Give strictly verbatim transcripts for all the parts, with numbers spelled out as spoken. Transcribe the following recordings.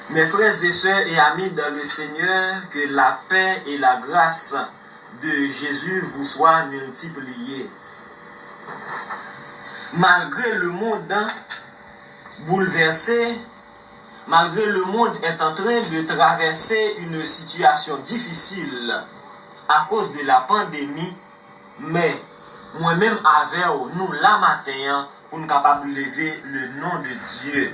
Mes frères et sœurs et amis dans le Seigneur, que la paix et la grâce de Jésus vous soient multipliées. Malgré le monde bouleversé, malgré le monde est en train de traverser une situation difficile à cause de la pandémie, men mwen menm avè w, nou la maten an pou n kapab leve le non de Dye.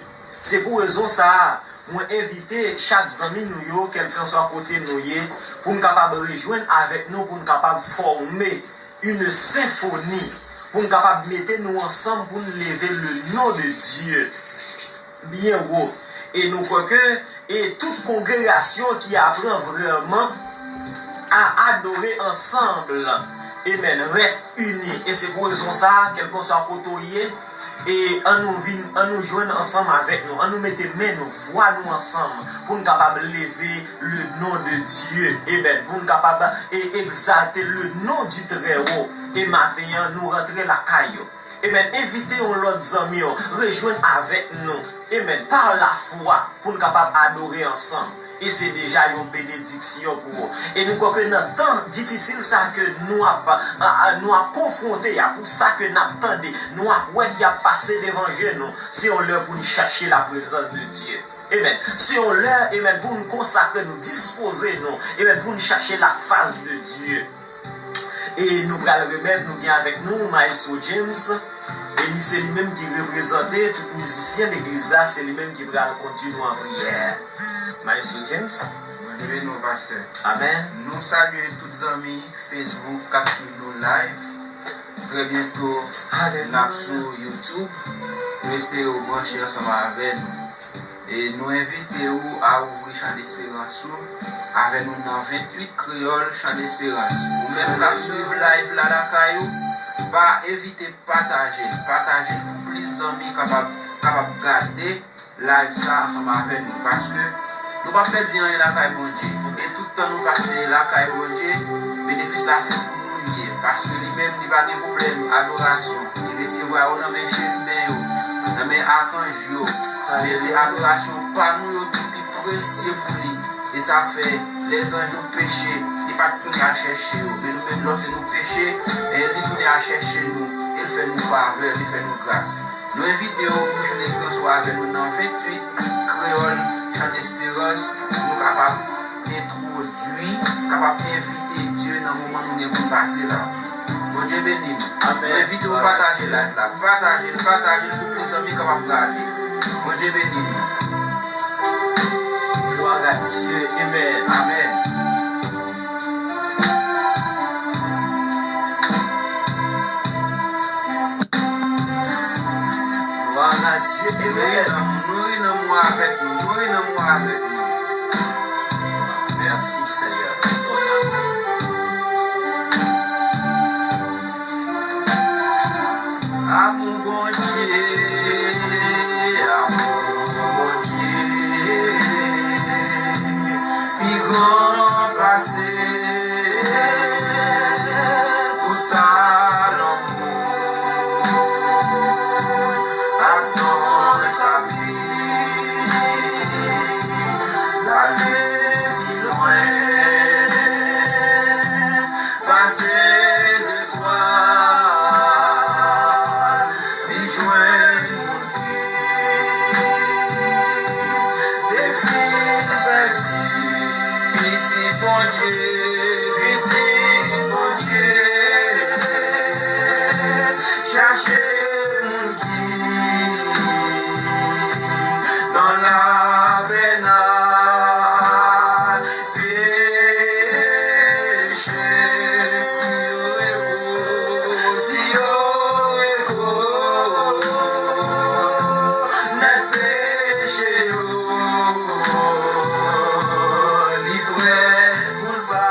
Se pou rezon sa a, mwen envite chak zanmi nou yo, kèlkanswa kote nou ye, pou n kapab rejwenn avèk nou, pou n kapab fòme une senfoni, pou n kapab mete nou ansanm pou n leve le non de Dye byen wo. E nou kwè ke e tout kongregasyon ki aprann vrèman a adore ansanm, amen, reste uni. E se pou rezon sa a, kèlkanswa kote w ye, e an nou vin, an nou jwenn ansanm avèk nou, an nou mete men nou, vwa nou ansanm, pou n kapab leve le non de Dye, amen, pou n kapab e egzalte le non du Très Haut. E maten an, nou rantre lakay yo. Amen. Envite yon lòt zanmi w rejwenn avèk nou. Amen. Pa lafwa pou n kapab adore ansanm. E se deja yon benediksyon pou ou. E nou kwè ke nan tan difisil sa ke nou ap, a, a, nou ap konfwonte a, pou sa ke n ap tande, nou ap wè ki ap pase devan je nou, se yon lè pou n chache la prezans de Dye. Amen. Se yon lè, amen, pou n konsakre nou, dispoze nou, amen, pou n chache la fas de Dye. E nou pral remèt, nou gen avèk nou Maestro James. E li, se li menm ki reprezante tout mizisyen legliz la, se li menm ki pral kondui nou an priyè. Maestro James. Bondye beni w, pastè. Amen. Nou salye tout zanmi Facebook k ap swiv nou live. Trè byento, n ap sou YouTube. Nou espere w branche ansanm avè nou. E nou envite w a ouvri chan desperans ou avè nou nan venntuit Kreyòl Chan Desperans. Ou menm k ap swiv live la lakay ou, pa evite pataje l. Pataje l pou plis zanmi kapab, kapab gade live sa ansanm avè nou. Paske nou p ap pèdi anyen lakay Bondye. E tout tan nou pase lakay Bondye, benefis la se pou nou li ye. Paske li menm, li pa gen pwoblèm adorasyon. Li resevwa yo nan men cheriben yo, nan men akanj yo. Men se adorasyon pa nou yo ki pi presye pou li. E sa fè, lèzanj yo peche, li pa t tounen al chèche yo. Men nou menm, lòske nou peche, e li tounen al chèche nou. E l fè nou favè, li fè nou gras. Nou envite w pou Chan Desperans ou avè nou nan venntuit Kreyòl Chan Desperans, pou nou kapab entwodui, kapab envite Dye nan moman nou gen pou n pase la. Bondye beni nou. Amen. Nou envite w pataje live la. Pataje l, pataje l pou plis zanmi kapab gade. Bondye beni nou. Gloire à Dieu. Amen. Amen. Gloire à Dieu. Amen. Nouri nanm ou, nouri nanm ou avèk nou, nouri nanm ou avèk nou. Merci, Seigneur, pour ton amour. Amou Bondye, amou Bondye, pi gran pase tout sa lanmou ak sonj k ap di l ale pi lwen pase zetwal. Li jwenn moun ki te fin pèdi. Pitit Bondye, pitit Bondye, chache moun ki nan lavènay peche. Si yo rekonèt peche yo, li prè pou l pa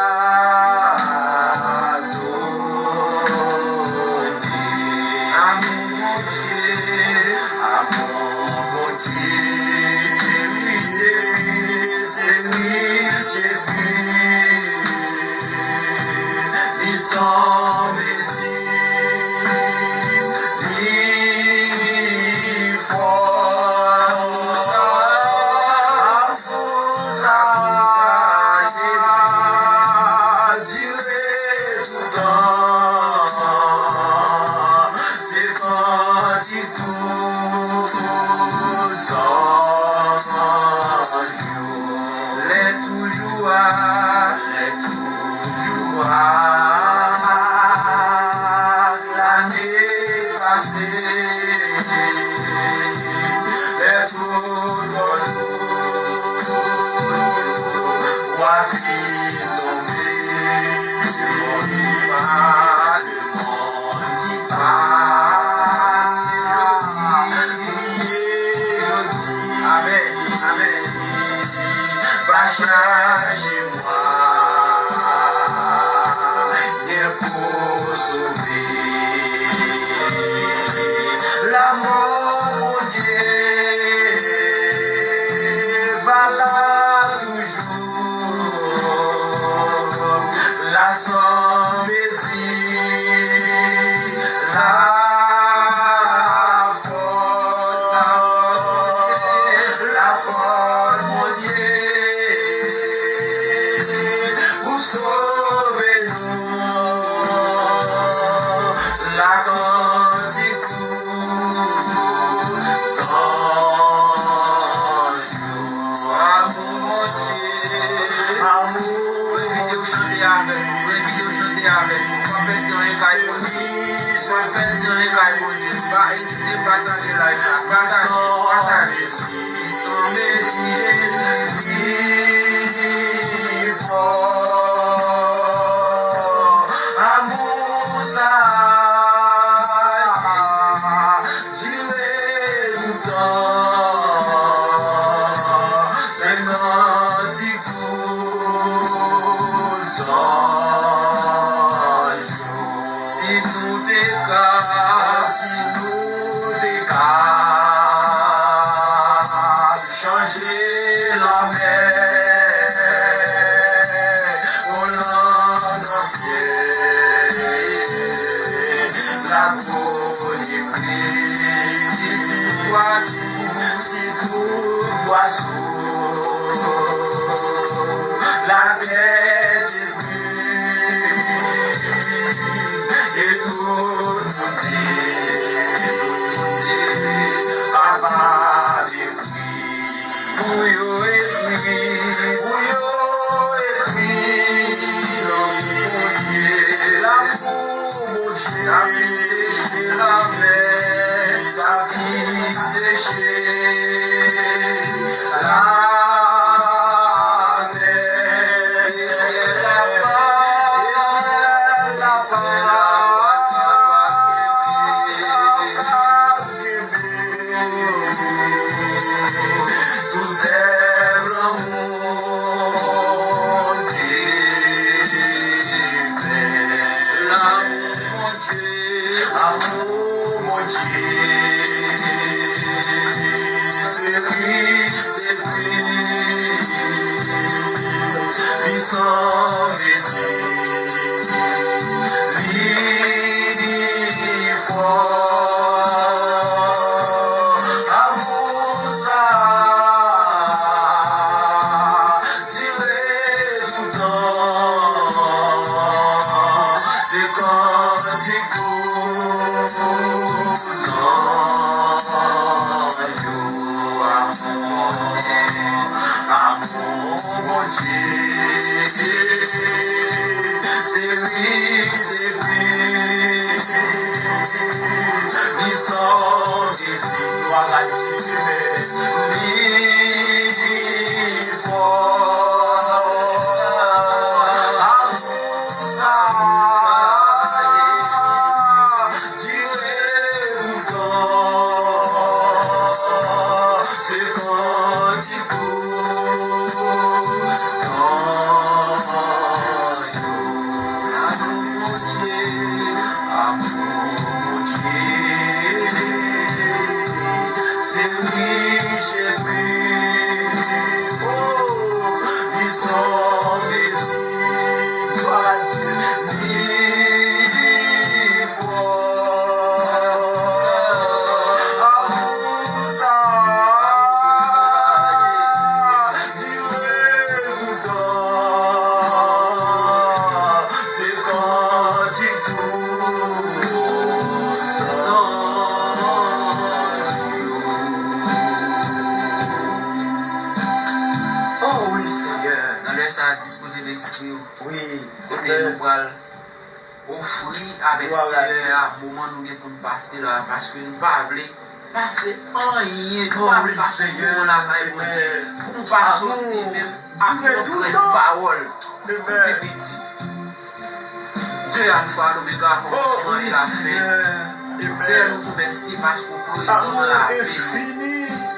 Tout kò nou, wa fi tonbe, yon liva de mòn ki pa kriye jodi. Amèn, amèn. Va chache mwa gen pou sove. Lanmou Bondye va la toujou, la san mezi, la fòs, la fòs Bondye pou sove nou, la kantik tout zanj yo. Amou Bondye, amou Bondye. Chante avèk nou, chante avèk nou. Pa pèdi anyen kay Bondye. Pa pèdi anyen kay Bondye. Pa ezite pataje live la. Pataje, pataje. Li sanble li fò. Amou sa dire toutan. Se kantik tout zanj yo. Si nou te ka, si nou te ka chanje lanmè an nan syèl, la pou ekri si tout bwa sou, si tout bwa sou latè te pli, e tout moun te kapab ekri. Pou yo ekri, pou yo ekri, lanmou Bondye, lanmou Bondye, ta vin seche lanmè, ta vin seche latè. E syèl la pa, e syèl la pa, kenbe. Tout zèv lanmou Bondye fè. Lanmou Bondye, amou Bondye, se ri, se ri, li san mezi. Li fò, amou sa dire toutan. Se kantik pou zanj yo, amou, amou Bondye. Se ri, se pli, li san mezi, glwa a Dye, li fò, amou sa dire toutan. Se kantik pou zanj yo. Amou Bondye, amou Bondye, se ri, se ri, oh, li san mezi, glwa a Dye, li fò, amou sa dire toutan. Se kantik tout zanj yo. Oh wi, Senyè. Nan lè sa a, dispoze lespri w. Wi. Kote nou pral ofri avèk Senyè a moman nou gen pou n pase la, paske nou pa vle pase anyen, nou pa vle pase yon moman lakay Bondye, pou nou pa sòti menm ak yon grenn pawòl pou pi piti. Dye Alfa, Lomega, kòmansman e lafen. Senyè, nou di w mèsi paske w prezan nan lavi nou.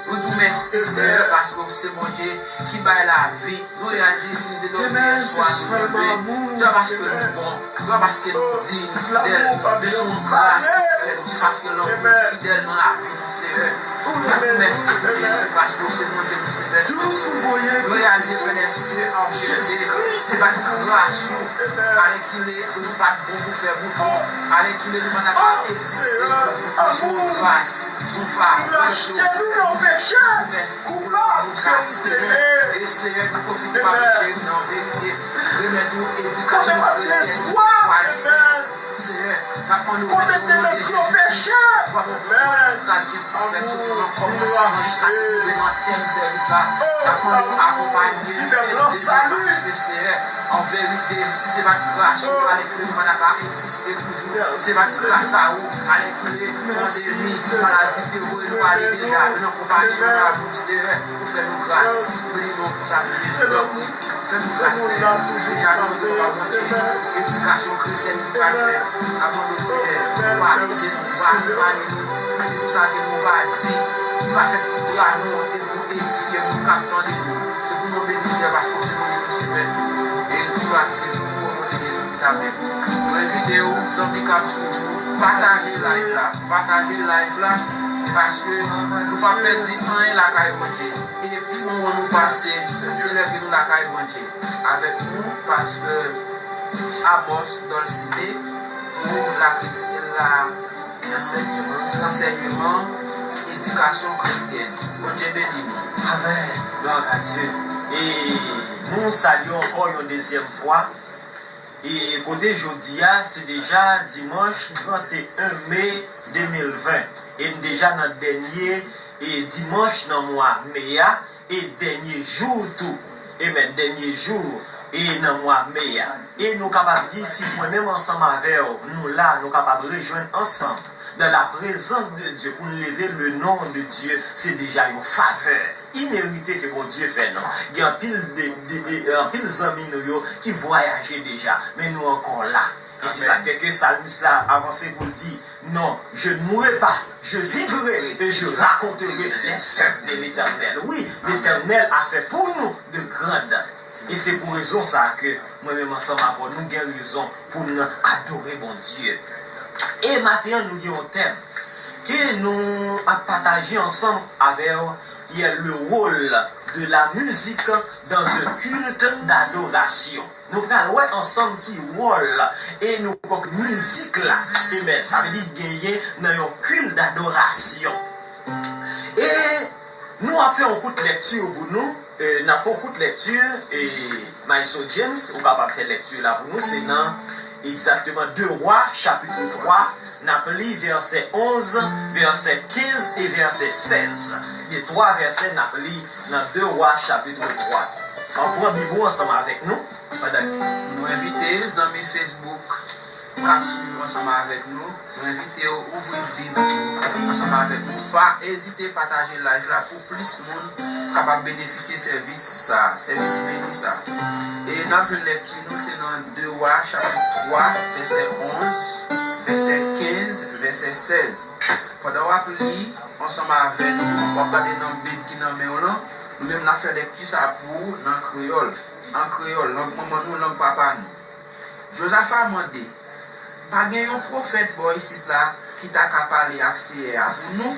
Nou di w mèsi, Senyè, paske w se Bondye ki bay lavi. Nou reyalize si nou te dòmi yè swa, nou leve. Se pa paske nou bon, se pa paske nou diy, nou fidèl, men se yon gras ki fè nou, se paske lanmou w fidèl nan lavi nou, Senyè. Nou di w mèsi, Jezi, paske w se Bondye nou, se Mèt nou. Nou reyalize, frè e sè, an verite, se pa gras ou, alèkile, nou pa t bon pou fè pou nou, alèkile, nou pa ta ka egziste, se yon gras. Sou favè ke w fè nou. Di mèsi pou lanmou sa, Senyè. E Senyè, nou pwofite pa cheri nan verite. Remèt ou edikasyon kretyèn pou al fè. Senyè, n ap mande w mete w nan Jezi Kris. Vwa mwen sa di pou fèt soti nan kòmansman jiska se rive nan tèm sèvis la. N ap mande w akonpanye, ede nou, paske Senyè, an verite, si se pa t gras ou, alèkile nou pa ta ka egziste. Se pa gras a ou, alèkile, pandemi, maladi te voye nou ale deja, men nan konpasyon, nan amou, Senyè, ou fè nou gras. Beni nou pou sa, Jezi, tanpri. Fè nou gras, Senyè, nou touche jan nou, Papa Bondye. Edikasyon kretyèn ki pral fèt. Abandon, Senyè, ou va ede nou, ou va akonpanye nou. Mete tout sa ke nou va di, li va fèt pou glwa nou e pou edifye moun k ap tande nou. Se pou nou beni, Senyè, paske w se Bondye nou, se Mèt nou. E tout glwa se pou ou, o non de Jezi. Sa menm. Nou envite w, zanmi k ap swiv nou, pataje live la. Pataje live la, paske nou p ap pèdi anyen lakay Bondye. E pi bon nou pase, se lè ke nou lakay Bondye. Avèk nou, pastè Amos Dolcine, pou la, la, ansèyman, edikasyon kretyèn. Bondye beni nou. Amèn. Glwa a Dye. E nou salye ankò yon dezyèm fwa. E kote jodi a, se deja dimanch trannteyen me de mil ven. E n deja nan dènye, e, dimanch nan mwa me a, e dènye jou tou. Amèn, dènye jou, e nan mwa me a. E nou kapab di, si mwen menm ansanm avè w, nou la, nou kapab rejwenn ansanm dans la présence de Dieu pou n leve le nom de Dieu, se deja yon favè imerite ke Bondye fè nou. Gen anpil de, de, de, anpil zanmi nou yo ki vwayaje deja, men nou ankò la. E se sa k fè ke salmis la avanse pou l di, non, je ne mourrai pas, je vivrai et je raconterai les œuvres de l'Éternel. Wi, Letènèl a fè pou nou de grandes. E se pou rezon sa a ke mwen menm ansanm avè w, nou gen rezon pou n adore Bondye. E maten an, nou gen yon tèm ke nou ap pataje ansanm avè w, ki est le rôle de la musique dans un culte d'adoration. Nou pral wè ansanm ki wòl e nou kwè ke mizik la, amèn, sa vle di genyen nan yon culte d'adoration. E nou ap fè yon kout lèkti pou nou. E, n ap fè yon kout lèkti, e, Maestro James, ou kapab fè lèkti la pou nou, se nan egzakteman de Wa, chapit twa, n ap li vèsè onz, vèsè kenz e vèsè sèz. Gen twa vèsè n ap li nan de Wa, chapit twa. Ann pran Bib ou ansanm avèk nou, pandan nou envite zanmi Facebook k ap swiv ansanm avèk nou. Nou envite w ouvri Bib ou ansanm avèk nou. Pa ezite pataje live la pou plis moun kapab benefisye sèvis sa a, sèvis beni sa a. E n ap jwenn lèkti nou, se nan de Wa, chapit twa, vèsè onz, vèsè kenz, vèsè sèz. Pandan w ap li ansanm avè nou, w ap gade nan Bib ki nan men w lan, nou menm n ap fè lèkti sa a pou ou nan kreyòl, an kreyòl, lang manman nou, lang papa nou. Jozafa mande, pa gen yon pwofèt bò isit la ki ta ka pale ak Seyè a pou nou?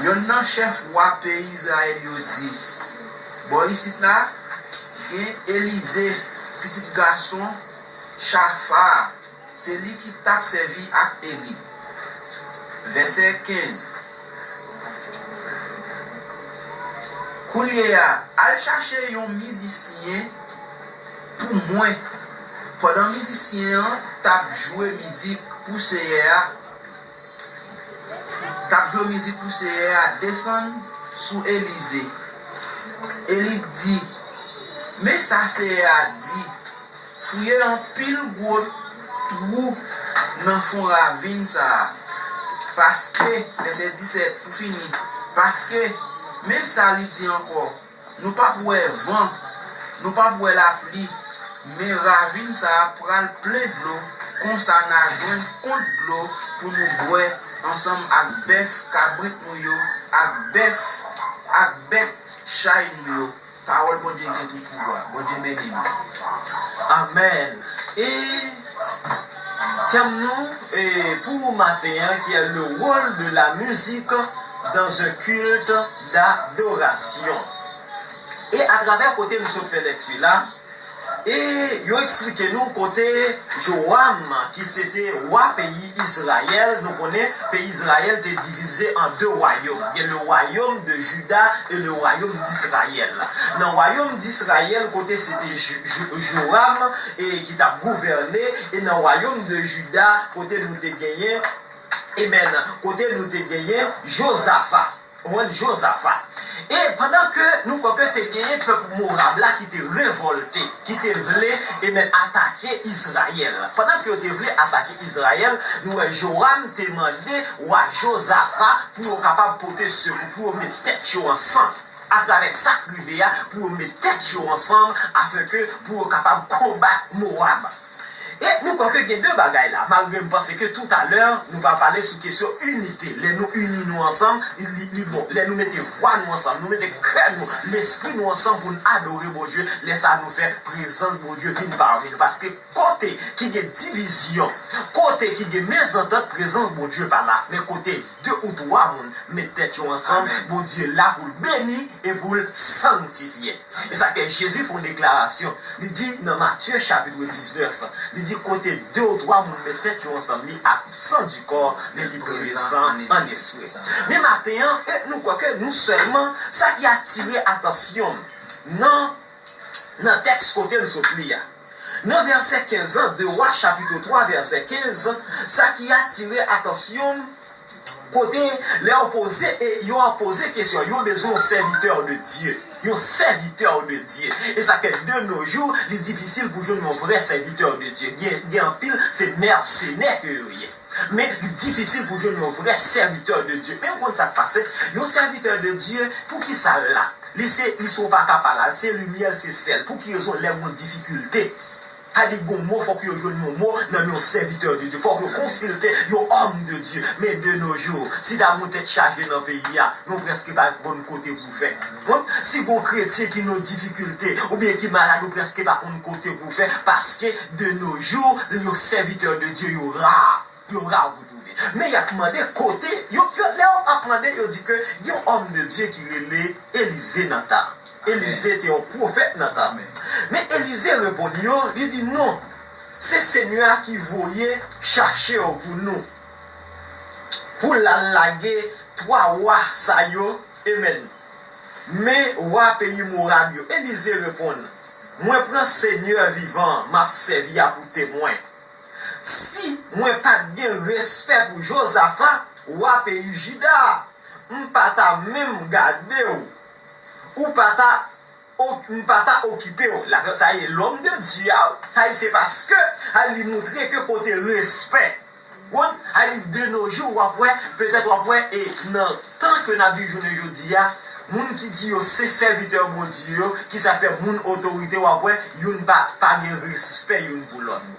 Yonn nan chèf wa peyi Izrayèl yo di, bò isit la, gen Elize, pitit gason Chafa a, se li ki t ap sèvi ak Eli. Vèsè kenz. Koulye a, al chache yon mizisyen pou mwen. Pandan mizisyen an t ap jwe mizik pou Seyè a, t ap jwe mizik pou Seyè a, desann sou Elize. Eli di, men sa Seyè a di, fouye anpil gwo twou nan fon ravin sa a. Paske, vèsè disèt pou fini, paske, men sa li di ankò, nou p ap wè van, nou p ap wè lapli, men ravin sa a pral plen dlo, konsa n a jwenn kont dlo pou nou bwè ansanm ak bèf kabrit nou yo, ak bèf, ak bèt chay nou yo. Pawòl Bondye gen tout pouvwa. Bondye beni nou. Amèn. E tèm nou e, pou maten an ki est le rôle de la musique dans un culte d'adoration. E atravè kote nou sot fè lèkti la, e yo eksplike nou kote Joram, ki se te wa peyi Izrayèl, nou konnen peyi Izrayèl te divize an de wayòm. Gen le royaume de Juda e le royaume d'Israël. Nan wayòm d'Izrayèl, kote se te Joram e ki t ap gouvène, e nan wayòm de Juda, kote nou te genyen, amen, kote nou te genyen Jozafa. Ou konprann? Jozafa. E pandan ke nou kwè ke te genyen pèp Moab la ki te revòlte, ki te vle, amen, atake Izrayèl. Pandan ke yo te vle atake Izrayèl, nou wè Joram te mande wa Jozafa pou yo kapab pote sekou, pou yo met tèt yo ansanm. Atravè sa k rive a, pou yo met tèt yo ansanm, afenke pou yo kapab konbat Moab. E nou kwè ke gen de bagay la, malgre m panse ke toutalè, nou va pale sou kesyon inite. Lè nou ini nou ansanm, li, li bon. Lè nou mete vwa nou ansanm, nou mete kè nou, lespri nou ansanm pou n adore Bondye, lè sa a nou fè prezans Bondye vin pami nou. Paske kote ki gen divizyon, kote ki gen mezantant, prezans Bondye pa la. Men kote de ou twa moun met tèt yo ansanm, Bondye la pou l beni e pou l sanktifye. E sa fè Jezi fè yon deklarasyon. Li di nan Matye chapit diznèf, li di kote de ou twa moun met tèt yo ansanm, li absan di kò, men li prezan an espri. Men maten an, e nou kwè ke nou sèlman, sa ki atire atansyon m nan, nan tèks kote n sot li a. Nan vèsè kenz lan, de Wa chapit twa, vèsè kenz, sa ki atire atansyon m, kote lè yo poze, e yo ap poze kesyon, yo bezwen yon serviteur de Dieu. Yon serviteur de Dieu. E sa fè de nos jours, li difisil pou jwenn yon vrè serviteur de Dieu. Gen, gen anpil, se mèsenè ke yo ye. Men, li difisil pou jwenn yon vrè serviteur de Dieu. Men, ou konn sa k pase? Yon serviteur de Dieu, poukisa l la? Li se, li se yon paka pa la, li se limyè, li se sèl. Pou ki rezon lè gen difikilte? Sa di gon mo, fòk yo jwenn yon mo nan men yon serviteur de Dieu. Fòk yo konsilte yon homme de Dieu. Men de nos jours, si ta gen yon tèt chaje nan peyi a, nou prèske pa konn kote pou fè. Si gon kretyen ki nan difikilte, oubyen ki malad, ou prèske pa konn kote pou fè, paske de nos jours, yon serviteur de Dieu yo ra. Yo ra pou twouve. Men y ap mande kote, yo, yo, lè yo ap mande, yo di ke gen yon homme de Dieu ki rele Elize nan tan. Elize te yon pwofèt nan tan. Men Elize reponn yo, li di non, se Senyè a ki voye chache w pou nou. Pou l al lage twa wa sa yo, amen. Men wa peyi Moab yo. Elize reponn, mwen pran Senyè vivan an, m ap sèvi a pou temwen. Si mwen pa t gen respè pou Jozafa, wa peyi Jida a, m pa ta menm gade w, ou pa ta, m pa ta okipe w. La, sa ye, lòm de Dye a, sa ye, se paske, sa ye, li montre ke kote respè. Wi, sa ye, de nos jours, w ap wè, petèt w ap wè, e nan tan ke n ap viv jounen jodi a, moun ki di yo se sèvitè Bondye yo, ki sa fè moun otorite, w ap wè, youn pa, pa gen respè youn pou lòt.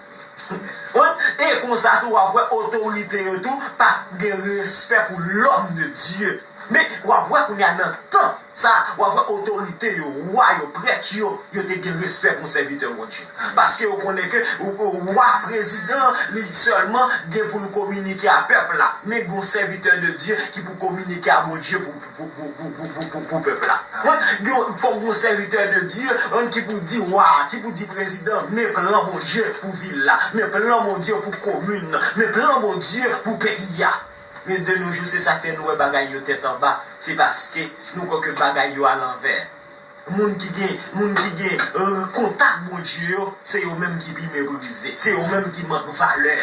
Konprann? E konsa tou, w ap wè otorite yo tou pa gen respè pou lòm de Dye. Men, w ap wè kounye a nan tan sa, w ap wè otorite yo, wa yo, prèt yo, yo te gen respè pou sèvitè Bondye. Paske yo konnen ke w, w, wa, prezidan, li sèlman gen pou l kominike a pèp la. Men gen yon sèvitè de Dye ki pou kominike a Bondye pou pou, pou, pou, pou, pou, pou, pou pèp la. Fòk gen yon sèvitè de Dye ki pou di wa, ki pou di prezidan, men plan Bondye pou vil la, men plan Bondye pou komin nan, men plan Bondye pou peyi a. Men de nos jours, se sa k fè nou wè bagay yo tèt anba. Se paske nou kwè ke bagay yo alanvè. Moun ki gen, moun ki gen, euh, kontak Bondye yo, se yo menm ki pi meprize, se yo menm ki mank valè.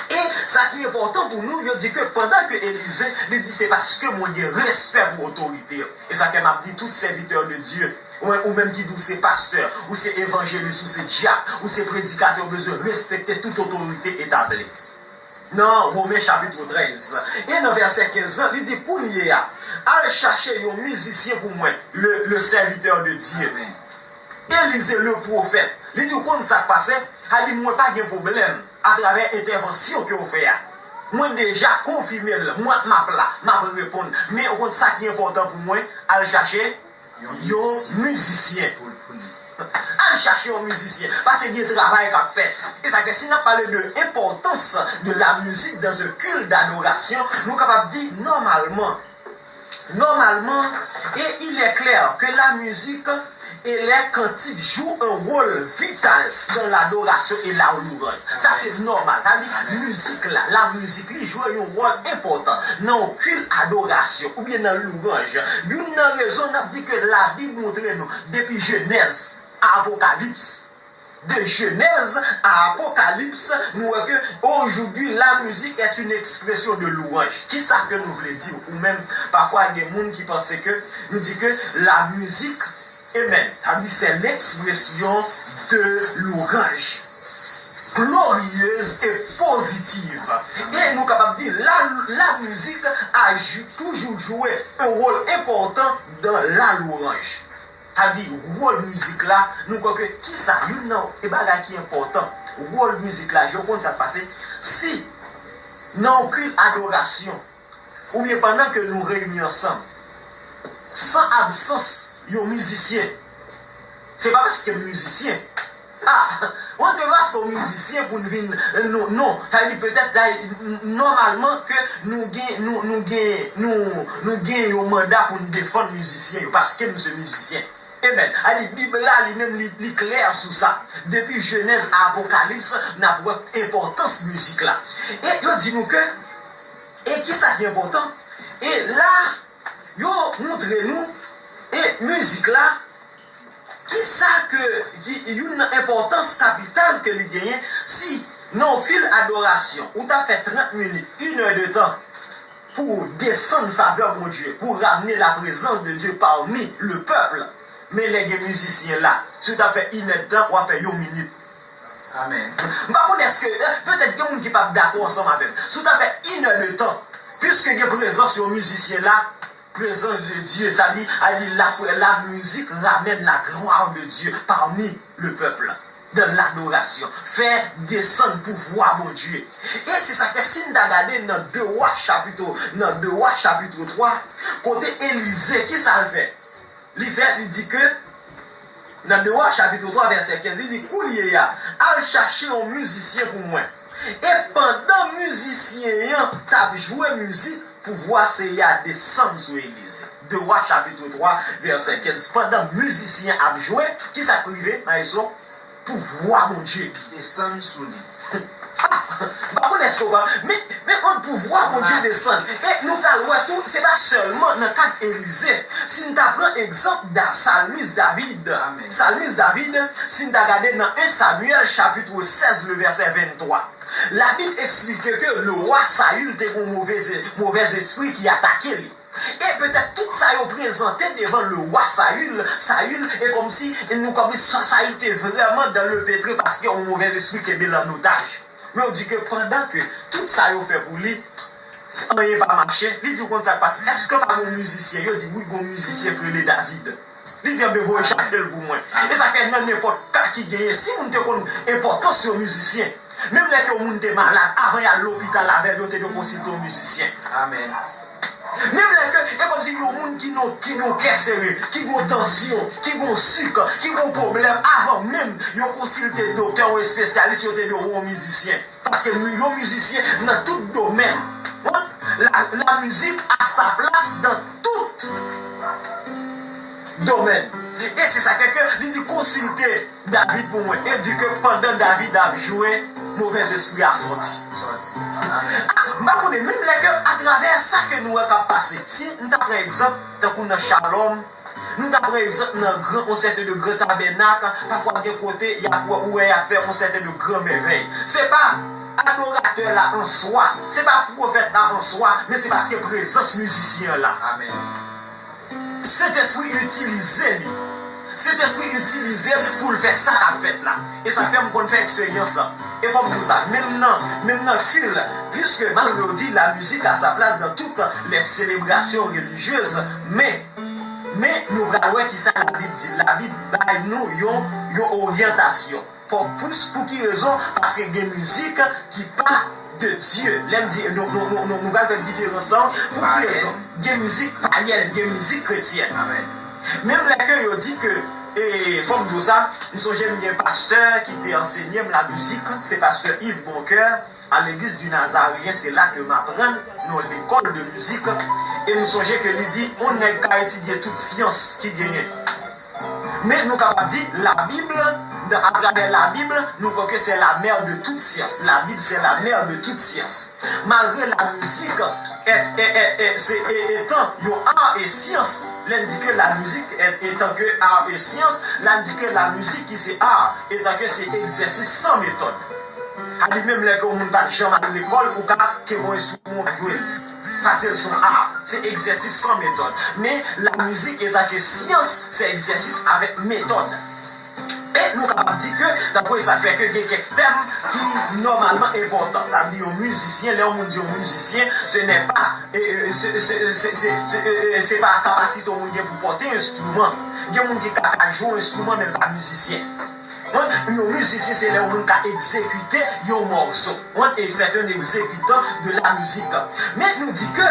E sa ki enpòtan pou nou, yo di ke pandan ke Elize, li di se paske mwen gen respè pou otorite yo. E sa fè m ap di tout sèvitè de Dye, ou, ou menm ki di w se pastè, ou se evanjelis, ou se dyak, ou se predikatè, ou bezwen respekte tout otorite etabli. Nan Women chapit trèz e nan vèsè kenz lan, li di, kounye a, al chache yon mizisyen pou mwen, le, le serviteur de Dieu. Elize le pwofèt. Li di, ou konn sa k pase? Sa di, mwen pa gen pwoblèm atravè entèvansyon ke w fè a. Mwen deja konfime l, mwen m ap la, m ap reponn. Men ou konn sa ki enpòtan pou mwen, al chache yon mizisyen. Al chache yon mizisyen, paske gen travay k ap fèt. E sa fè, si n ap pale de enpòtans de la musique dans un culte d'adoration, nou kapab di nòmalman, nòmalman, et il est clair que la musique et les cantiques jouent un rôle vital dans l'adoration et la louange. Sa se nòmal. Sa di, mizik la, la mizik li jwe yon wòl enpòtan nan yon kilt adorasyon oubyen nan louwanj. Youn nan rezon n ap di ke Labib montre nou, depi Jenèz a Apokalips, de Jenèz a Apokalips, nou wè ke aujourd'hui la musique est une expression de louange. Kisa ke nou vle di? Ou menm, pafwa gen moun ki panse ke nou di ke la musique, amen, sa vle di c'est l'expression de louange glorieuse et positive. E nou kapab di la, la musique a jou- toujours joué un rôle important dans la louange. Sa di, wòl mizik la, nou kwè ke kisa, youn nan e bagay ki enpòtan, wòl mizik la, je konn sa k pase, si nan yon kilt adorasyon, oubyen pandan ke nou reyini ansanm, san absans yon mizisyen, se pa paske m mizisyen, ah, mwen te paske w mizisyen pou n vin, non, non, sa vle di petèt, sa vle di, n- nòmalman ke nou gen, nou, nou gen, nou, nou gen yon manda pou n defann mizisyen yo, paske m se mizisyen. Amen. A di, Bib la, li menm, li, li klè sou sa. Depi Jenèz a Apokalips, n ap wè enpòtans mizik la. E yo di nou ke, e kisa ki enpòtan? E la, yo montre nou, e mizik la, kisa ke, ki youn nan enpòtans kapital ke li genyen, si nan yon kilt adorasyon, ou ta fè trant minit, une heure de temps, pou desann favè Bondye, pou ramne la prezans de Dieu parmi le peuple. Men lè gen mizisyen la, si w ta fè inèdtan, w ap fè yon minit. Amen. M pa konn èske, eh, petèt gen moun ki p ap dakò ansanm avè m. Si w ta fè inèdtan, piske gen prezans yon mizisyen la, prezans de Dieu, sa di, a di la, la musique ramène la gloire de Dieu parmi le peuple. Dans l'adoration. Fè desann pouvwa Bondye. E se sa k fè, si n ta gade nan de Wa chapit, nan de Wa chapit twa, kote Elize, kisa l fè? Li fè, li di ke, nan de Wa chapit twa vèsè kenz, li di, kounye a, al chache yon mizisyen pou mwen. E pandan mizisyen an t ap jwe mizik, pouvwa Seyè a desann sou Elize. De Wa chapit twa vèsè kenz. Pandan mizisyen ap jwe, kisa k rive, maestro? Pouvwa Bondye desann sou li. Ah, m pa konn èske w pa, men, men yon pouvwa Bondye desann. E nou pral wè tou, se pa sèlman nan kad Elize. Si n ta pran egzanp da salmis David, salmis David, si n ta gade nan en Samyèl chapit sèz, le vèsè venntwa, Labib eksplike ke le wa Sayil te gen yon move, move espri ki atake li. E petèt tout sa yo prezante devan le wa Sayil, Sayil, e kòmsi, e nou kòmsi Sa- Sayil te vrèman dans le pétrin paske yon move espri kenbe l an otaj. Men yo di ke pandan ke tout sa yo fè pou li, anyen pa mache, li di, ou konn sa k pase? Èske pa gen yon mizisyen? Yo di, wi, gen yon mizisyen ki rele David. Li di, anben, voye chache l pou mwen. E sa fè nan nenpòt ka ki genyen, si moun te konn enpòtans yon mizisyen, menm lè ke yon moun te malad, avan y al lopital avè l, yo te dwe konsilte yon mizisyen. Amen. Menm lè ke, e kòmsi yon moun ki nan, ki nan kè sere, ki gen tansyon, ki gen sik, ki gen pwoblèm, avan menm yo konsilte doktè ou espesyalis, yo te dwe wè yon mizisyen. Paske mi- yon mizisyen nan tout domèn. La, la musique a sa place dans tout domaine. E se sa k fè ke li di konsilte David pou mwen. E di ke pandan David ap jwe, move espri a sòti. Sòti. Amen. Ah, m pa konnen, menm lè ke atravè sa ke nou wè k ap pase. Si m ta pran egzanp, tankou nan Shalom, nou ta pran egzanp nan gran, yon sèten de gran tabènak, pafwa gen kote, y ap wè, ou wè y ap fè yon sèten de gran mèvèy. Se pa adoratè la an swa, se pa pwofèt la an swa, men se paske prezans mizisyen an la. Amen. Sentespri itilize li. Sentespri itilize l pou l fè sa k ap fèt la. E sa k fè m konn fè eksperyans lan. E fò m di w sa, menm nan, menm nan kilt, puisque malgré yo di la musique a sa place dans toutes les célébrations religieuses, men, men nou pral wè kisa Labib di. Labib bay nou yon, yon oryantasyon. Pou, pou, pou ki rezon? Paske gen mizik ki pa de Dye. Lè m di, nou, nou, nou, nou, nou pral fè diferans lan. Pou ki rezon? Gen mizik payèn, gen mizik kretyèn. Menm lè ke yo di ke, e, fò m di w sa, m sonje m gen pastè ki te ansenye m lamizik, se pastè Yves Boncoeur, à l'église du Nazaréen, se la ke m aprann nan lekòl de mizik, e m sonje ke li di, yon nèg ka etidye tout syans ki genyen. Men nou kapab di, Labib, nan, atravè Labib, nou kwè ke c'est la mère de toute science. Labib, c'est la mère de toute science. Malgre lamizik, e, e, e, e, se, e, etan yon art e syans, lè n di ke lamizik, e, etan ke art e syans, lè n di ke lamizik ki se art, etan ke se egzèsis san metòd. A li menm lè ke yon moun pa t janm al lekòl, ou ka kenbe yon enstriman w ka jwe l. Paske l se yon art, se egzèsis san metòd. Men lamizik etan ke syans, se egzèsis avèk metòd. E nou kapab di ke, tankou e sa k fè ke gen kèk tèm ki nòmalman enpòtan. Sa vle di yon mizisyen, lè yon moun di yon mizisyen, se nè pa, e, e, se, se, se, se, se, e, e, se pa kapasite yon moun gen pou pòte enstriman. Gen moun ki ka, ka jwe yon enstriman, men l pa mizisyen. Yon mizisyen, se lè yon moun ka egzekite yon mòso. Wi, e c'est un exécutant de la musique. Men nou di ke,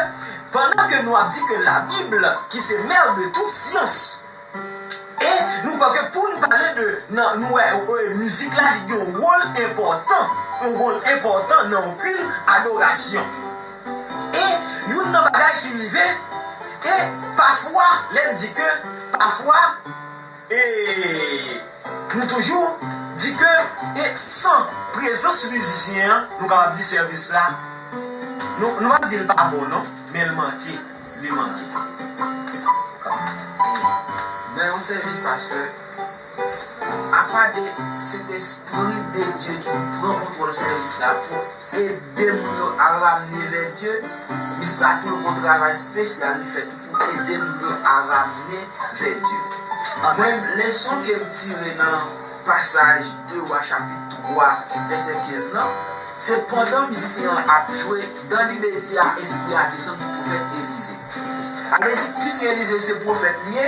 pandan ke nou ap di ke Labib, ki se mère de toute science, e nou kwè ke pou n pale de, nan, nou wè, e, mizik la, li gen yon wòl enpòtan, yon wòl enpòtan nan yon kilt adorasyon. E youn nan bagay ki rive, e pafwa, lè n di ke, pafwa, e nou toujou di ke, e san prezans mizisyen an, nou kapab di sèvis la, nou, nou pa di l pa bon non, men l manke, li manke. Nan yon sèvis, pastè, apa de Sentespri de Dye ki pran kontwòl sèvis la pou ede moun yo a ramne vè Dye, mizik la tou yon travay espesyal li fè tou pou ede moun yo a ramne vè Dye. Mwen, leson ke m tire nan pasaj de Wa chapit twa, vèsè kenz lan, se pandan mizisyen an ap jwe, dan limedya, espri a desann sou pwofèt Elize. Sa vle di, piske Elize se pwofèt li ye,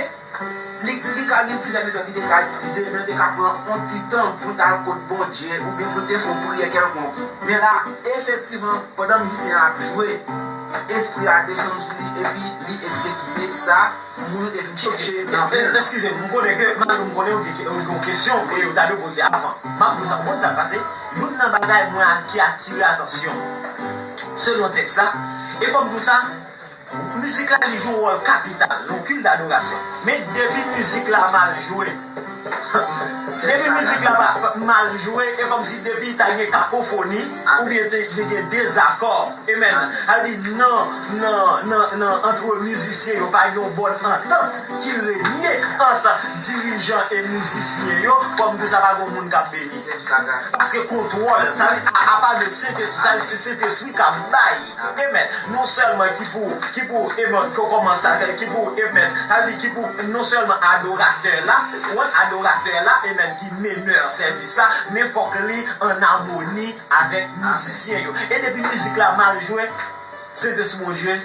li, li ka gen plizyè metòd li te ka itilize, men li te ka pran yon ti tan pou l t al kot Bondye, oubyen pou l te fè yon priyè kèlkonk. Men la, efektivman, pandan mizisyen an ap jwe, espri a desann sou li, epi li egzekite sa moun yo te vin chèche nan men l. Eskize m, m konnen ke, malgre m konnen ou gen, ou gen yon kesyon, e ou ta dwe poze avan. M ap poze, ou konn sa k pase? Youn nan bagay mwen a, ki atire atansyon, selon tèks la, e fò m di w sa, mizik la, li jwe yon wòl kapital nan yon kilt adorasyon. Men depi mizik la mal jwe, depi mizik la pa, pa, mal jwe, e kòmsi depi ta gen kakofoni, oubyen te, te gen dezakò, amen, sa vle di nan, nan, nan, nan, antre mizisyen yo, pa gen yon bòn antant ki renye ant dirijan e mizisyen yo, kòm ke sa pa gen yon moun k ap beni. Paske kontwòl, sa vle di, a, apa de Sentespri, sa vle di se Sentespri k ap bay. Amen. Non sèlman ki pou, ki pou, amen, ki kòmanse, ki pou, amen, sa vle di ki pou non sèlman adoratè la, wi, adoratè la, amen, ki menè sèvis la, men fòk li an amoni avèk mizisyen yo. E depi mizik la mal jwe, Sentespri Bondye,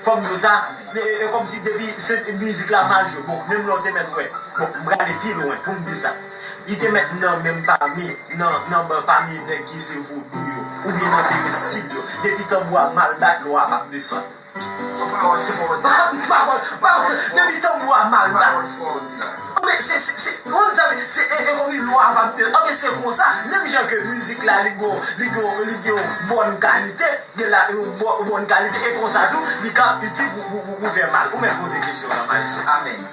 fò m di w sa, e, e, e kòmsi depi se, mizik la mal jwe, bon, menm lè w te mèt wè, bon, m prale pi lwen pou m di sa. Li te mèt nan menm pami, nan, nan ban pami nèg ki se vodou yo, oubyen nan perestil yo. Depi tanbou a mal bat, lwa a p ap desann. Se pawòl fò w di la. Pawòl, pawòl, depi tanbou a mal bat. Pawòl fò w di la. Anben, se, se, se, ou konn sa, se, e, e kòmsi lwa a p ap desann. Anben, se konsa, menm jan ke mizik la, li gon, li gon, li gen yon bòn kalite, gen la, yon bò-, bòn kalite, e konsa tou, li ka itil pou, pou, pou, pou fè mal. Ou mèt poze kesyon an, maestro. Amen.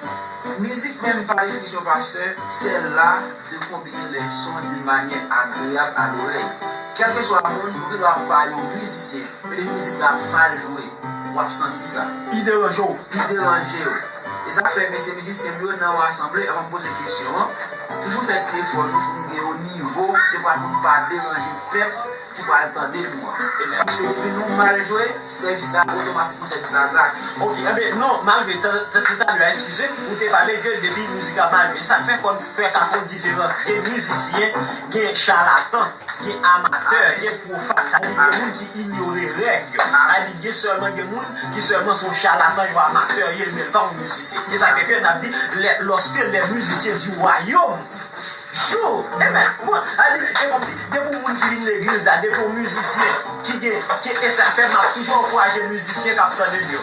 Mizik menm, pa definisyon, pastè, se la de combiner les sons d'une manière agréable à l'oreille. Kèlkeswa moun, ou gen dwa pa yon mizisyen, men depi mizik la mal jwe, w ap santi sa. Li deranje w. Li deranje w. E sa k fè, mesye mizisyen m yo, nan yon asanble, anvan m poze kesyon an, toujou fè ti efò nou pou nou gen yon nivo, de fwa pou nou pa deranje pèp ki pral tande nou an. Paske depi nou mal jwe, sèvis la, otomatikman sèvis la grate. Ok, enben, non, malgre talè a, eskize m, ou te pale ke depi mizik la mal jwe, sa k fè fò n fè ka fè yon diferans. Gen mizisyen, gen chalatan, gen amatè, gen pwofàn. Sa di gen moun ki inyore règ. Sa di gen sèlman gen moun ki sèlman se yon chalatan, yon amatè, ye, men l pa yon mizisyen. E sa fè ke n ap di, lè, lorsque les musiciens du royaume jouent, amen. Bon, sa di, e kòmsi, depi yon moun ki vin legliz la, depi yon mizisyen ki gen, ki, e sa fè m ap toujou ankouraje mizisyen k ap tande m yo.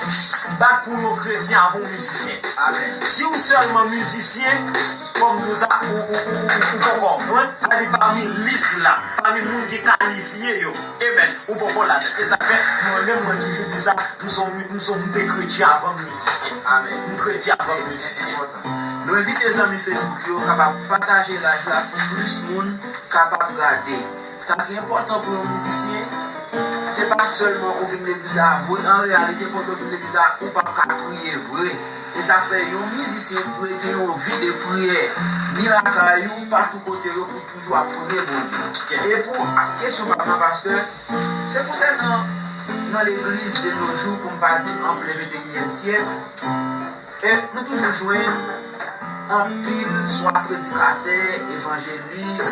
Bat pou yon kretyen avan yon mizisyen. Amen. Si w sèlman mizisyen, kòm nou sa, ou, ou, ou, ou, ou poko, hein? Sa di pami lis la, pami moun ki kalifye yo, amen, ou poko ladan. E sa fè, mwen menm, mwen toujou di sa, m se yon, m se yon, m te kretyen avan m mizisyen. Amen. M kretyen avan m mizisyen. Nou envite zanmi Facebook yo kapab pataje live la pou plis moun kapab gade. Sa ki enpòtan pou yon mizisyen, se pa sèlman ou vin legliz la vre. An reyalite, pandan w vin legliz la, ou p ap ka priye vre. E sa k fè yon mizisyen dwe gen yon vi de priyè, ni lakay ou, patou kote yo, pou toujou ap priye Bondye. E pou kesyon pa m nan, pastè, se konsènan nan legliz de nos jours, pou m pa di an plen venteyinyèm syèk, e nou toujou jwenn anpil swa predikatè, evanjelis,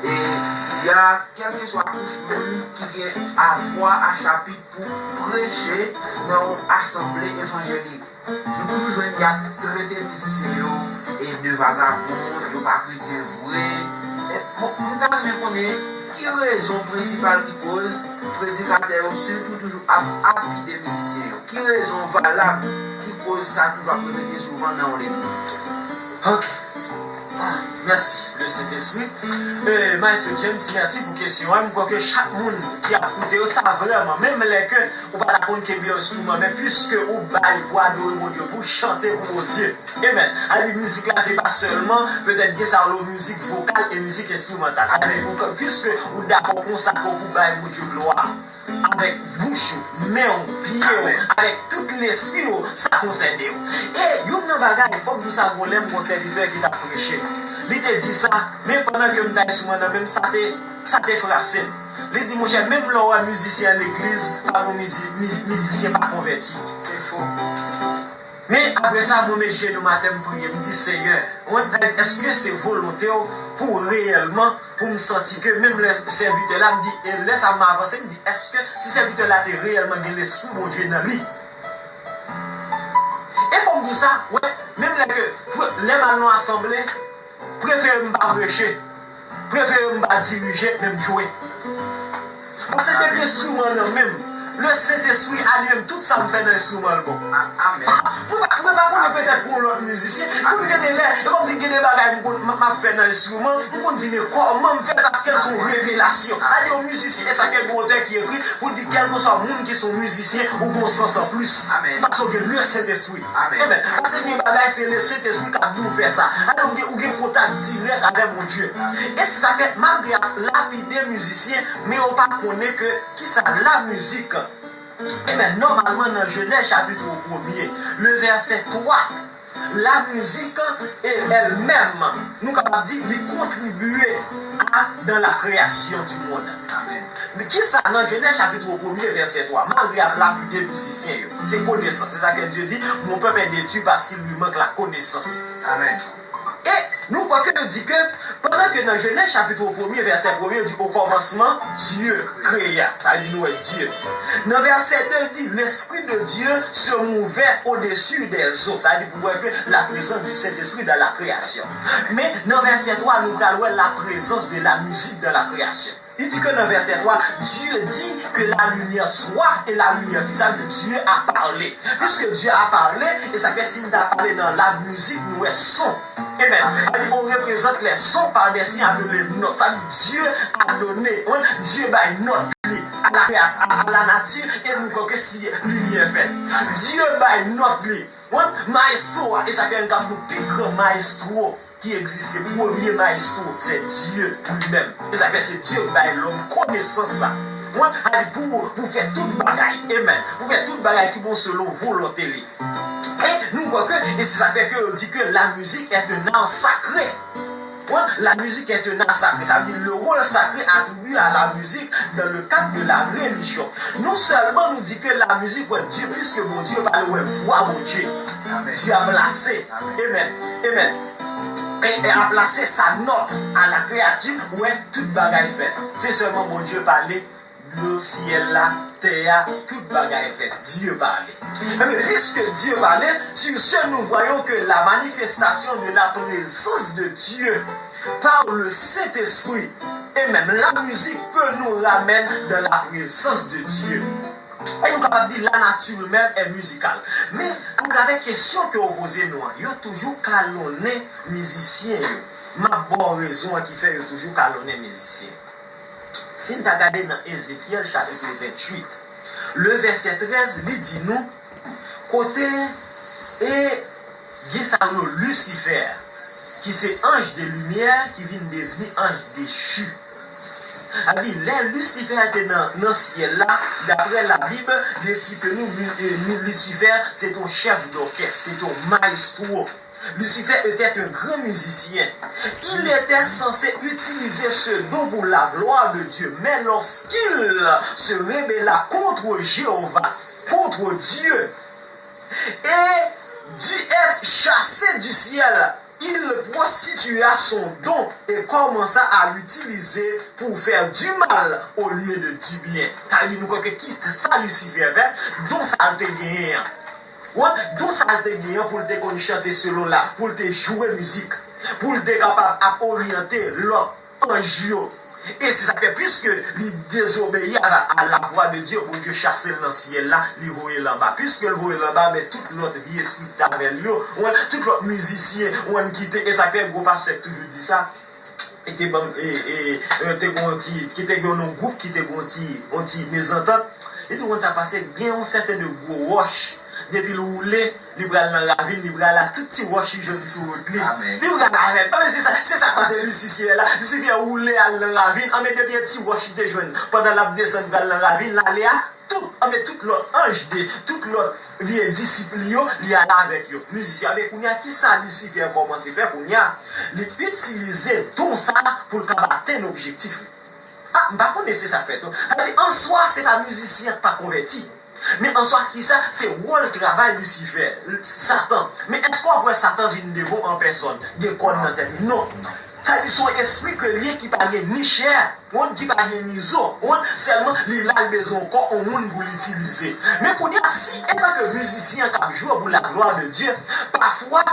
e dyak, kèlkeswa kouch moun ki gen avwa a chapit pou preche nan yon asanble evanjelik. Nou toujou jwenn y ap trete mizisyen yo e de vagabon, yo pa kretyen vre. E, bon, m ta renmen konnen ki rezon prensipal ki koz predikatè yo sitou toujou ap lapide mizisyen yo. Ki rezon valab ki koz sa toujou ap repete souvan nan yon legliz? Ok. Ah, mèsi, le Sentespri. E, Maestro James, mèsi pou kesyon an. M kwè ke chak moun ki ap koute yo, sa vrèman, menm lè ke ou pa ta konn kenbe yon enstriman, men piske ou ba l pou adore Bondye, pou chante pou Bondye. Amen. Sa vle di mizik la, se pa sèlman, petèt gen sa yo rele mizik vokal e mizik enstrimantal. Sa vle di, ou, piske ou dakò konsakre w pou bay Bondye glwa avèk bouch ou, men w, pye w, avèk tout lespri w, sa konsène w. E youn nan bagay, fòk nou sa gon lè m gon sèvitè ki t ap preche. Li te di sa, men pandan ke m t al sou mwen nan menm, sa te, sa te frase m. Li di, monchè, menm lè w wè mizisyen an legliz, pa gon mizi-, mizi-, mizisyen pa konvèti. Se fo. Men apre sa, mwen met jenou m atè, m priye, m di, Senyè, mwen, èske se volonte w pou reyèlman, pou m santi ke menm lè sèvitè la, m di, e lè sa m avanse, m di, èske si sèvitè la te reyèlman gen lespri Bondye nan li? E fò m di w sa, wè, menm lè ke, pre-, lè m al nan asanble, prefere m pa preche. Prefere m pa dirije, men m jwe. Paske depi enstriman nan men m, le Sentespri a li menm, tout sa m fè nan enstriman l bon. Amen. Mwen pa, mwen pa konnen petèt pou yon lòt mizisyen, konn gen de lè, e kòmsi gen de bagay m konn, m, m ap fè nan enstriman, m konn di, men kòman m fè, paske l se yon revelasyon. Sa vle di yon mizisyen, e sa ke gen otè ki ekri, pou l di, kèlkeswa moun ki se yon mizisyen, ou gen yon sans an plis. Amen. Paske w gen le Sentespri. Amen. Amen. Paske gen bagay, se le Sentespri k ap di w fè sa. Alò, ou gen, ou gen kontak dirèk avè Bondye. Amen. E se sa k fè, malgre y ap lapide mizisyen, men yo pa konnen ke kisa lamizik. Amen. Nòmalman, nan Jenèz chapit premye, le vèsè twa, lamizik, e, èl menm, nou kapab di, li kontribye a, dans la création du monde. Amen. Men kisa nan Jenèz chapit premye, vèsè twa, malgre y ap lapide mizisyen yo, se konesans. Se sa ke Dye di, mon peuple est détruit parce qu'il lui manque la connaissance. Amen. E nou kwè ke yo di ke, pandan ke nan Jenèz chapit premye, vèsè premye, yo di, au commencement, Dieu créa. Sa vle di nou wè Dye. Nan vèsè de, li di, l'Esprit de Dieu se mouvait au-dessus des eaux. Sa vle di pou wè ke la présence du Saint-Esprit dans la création. Men nan vèsè twa, nou pral wè la présence de la musique dans la création. Li di ke nan vèsè twa, Dieu dit que la lumière soit et la lumière fut. Sa vle di Dieu a parlé. Puisque Dieu a parlé, e sa fè si m ta pale nan la mizik, nou wè son. Amen. Sa vle di, on représente les sons par des signes appelés notes. Sa vle di Dieu a donné, wi, Dieu bay nòt li à la création, à, à la nature, e nou kwè ke si limyè fèt. Dieu bay nòt li. Wi, maestro a, e sa fè n ka pou pi gran maestro ki egziste, premye maestro, se Dye li menm. E sa fè se Dye ki bay lòm konesans sa. Mwen, a di pou, pou fè tout bagay. Amen. Pou fè tout bagay ki bon selon volonte li. E Nou kwè ke, e se sa k fè ke yo di ke la musique est un art sacré. Hein? La musique est un art sacré. Ça veut dire le rôle sacré attribué à la musique dans le cadre de la religion. Non sèlman nou di ke la musique, wè, Dieu, puisque Bondye pa l wè vwa Bondye. Amen. Dieu a placé. Amen. Amen. Amen. E, e a plase sa nòt a la kreyati, wè, tout bagay fèt. Se sèlman Bondye pale, dlo, syèl la, tè a, tout bagay fèt. Dieu parle. Ebyen, puisque Dieu parle, sur ce, nous voyons que la manifestation de la présence de Dieu par le Saint-Esprit et même la musique peut nous ramener dans la présence de Dieu. E nou kapab di la nature même est musicale. Men, atravè kesyon ke w poze nou an, yo toujou kalonnen mizisyen yo. M ap ba w rezon an ki fè yo toujou kalonnen mizisyen. Si n ta gade nan Ezekyèl chapitre vingt-huit, le verset treize, li di nou, kote e gen sa yo Lucifer, ki se anj de limyè, ki vin devni anj dechi. Sa vle di, lè Lucifer te nan, nan syèl la, daprè Labib, li eksplike nou, Lu- e, nou, Lucifer, se te yon chèf dòkès, se te yon maestro. Lucifer était un grand musicien. Il était censé utiliser ce don pour la gloire de Dieu, mais lorsqu'il se rebella contre Jéhovah, contre Dieu, et dut être chassé du ciel, il prostitua son don et commença à l'utiliser pour faire du mal au lieu de du bien. Sa vle di nou kwè ke ki sa Lucifer fè, don sa l te genyen an. Wè, don sa l te genyen pou l te konn chante selon la, pou l te jwe mizik, pou l te kapab ap oryante lòt anj yo. E se sa k fè, piske li dezobeyi a, a la vwa de Dye, Bondye chase l nan syèl la, li voye l anba. Piske l voye l anba, men tout lòt vye espri ki t avè l yo, wè, tout lòt mizisyen, wè, ki te, e sa k fè gwo pastè k toujou di sa, e te ban, e, e, e, te gon ti, ki te gen yon gwoup, ki te gon ti, yon ti mezantant. Li di, konn sa pase, gen yon sèten de gwo wòch, depi l woule, li pral nan ravin, li pral la, tout ti wòch li jwenn sou wout li. Amen. Li pral avè l. Anben, se sa, se sa k pase Lisifyè la. Lisifyè woule al nan ravin, anben, depi yon ti wòch li te jwenn, pandan l ap desann pral nan ravin, l ale a, tout, anben, tout lòt anj de, tout lòt vye disip li yo, li ale avèk yo. Mizisyen, anben, kounye a, ki sa Lisifyè kòmanse fè kounye a? Li itilize don sa pou l kapab atenn objektif li. Ah, m pa konnen se sa k fè tou. Sa vle di, an swa, se pa mizisyen k pa konvèti. Men an swa, ki sa? Se wòl travay Lisifè, Satan. Men èske w ap wè Satan vin devan w an pèsòn, gen kòn nan tèt li? Non. Sa vle di, se yon espri ke l ye ki pa gen ni chè, wont, ki pa gen ni zo, wont, sèlman li la, l bezwen yon kò, yon moun pou l itilize. Men kounye a, si, antanke mizisyen k ap jwe pour la gloire de Dieu, pafwa,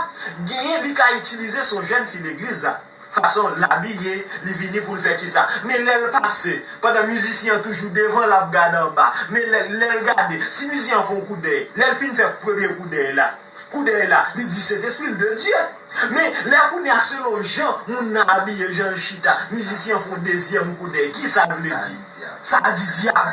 genyen li ka itilize, se yon jèn fi legliz la. Fason l abiye, li vini pou l fè kisa. Men lè l pase, pandan mizisyen an toujou devan, l ap gade anba. Men lè, lè l gade, si mizisyen an fè yon kout dèy, lè l fin fè premye kout dèy la, kout dèy la, li di se te espri de Dye. Men lè kounye a, selon jan moun nan abiye, jan l chita, mizisyen an fè yon dezyèm kout dèy. Kisa l vle di? Sa di dyab.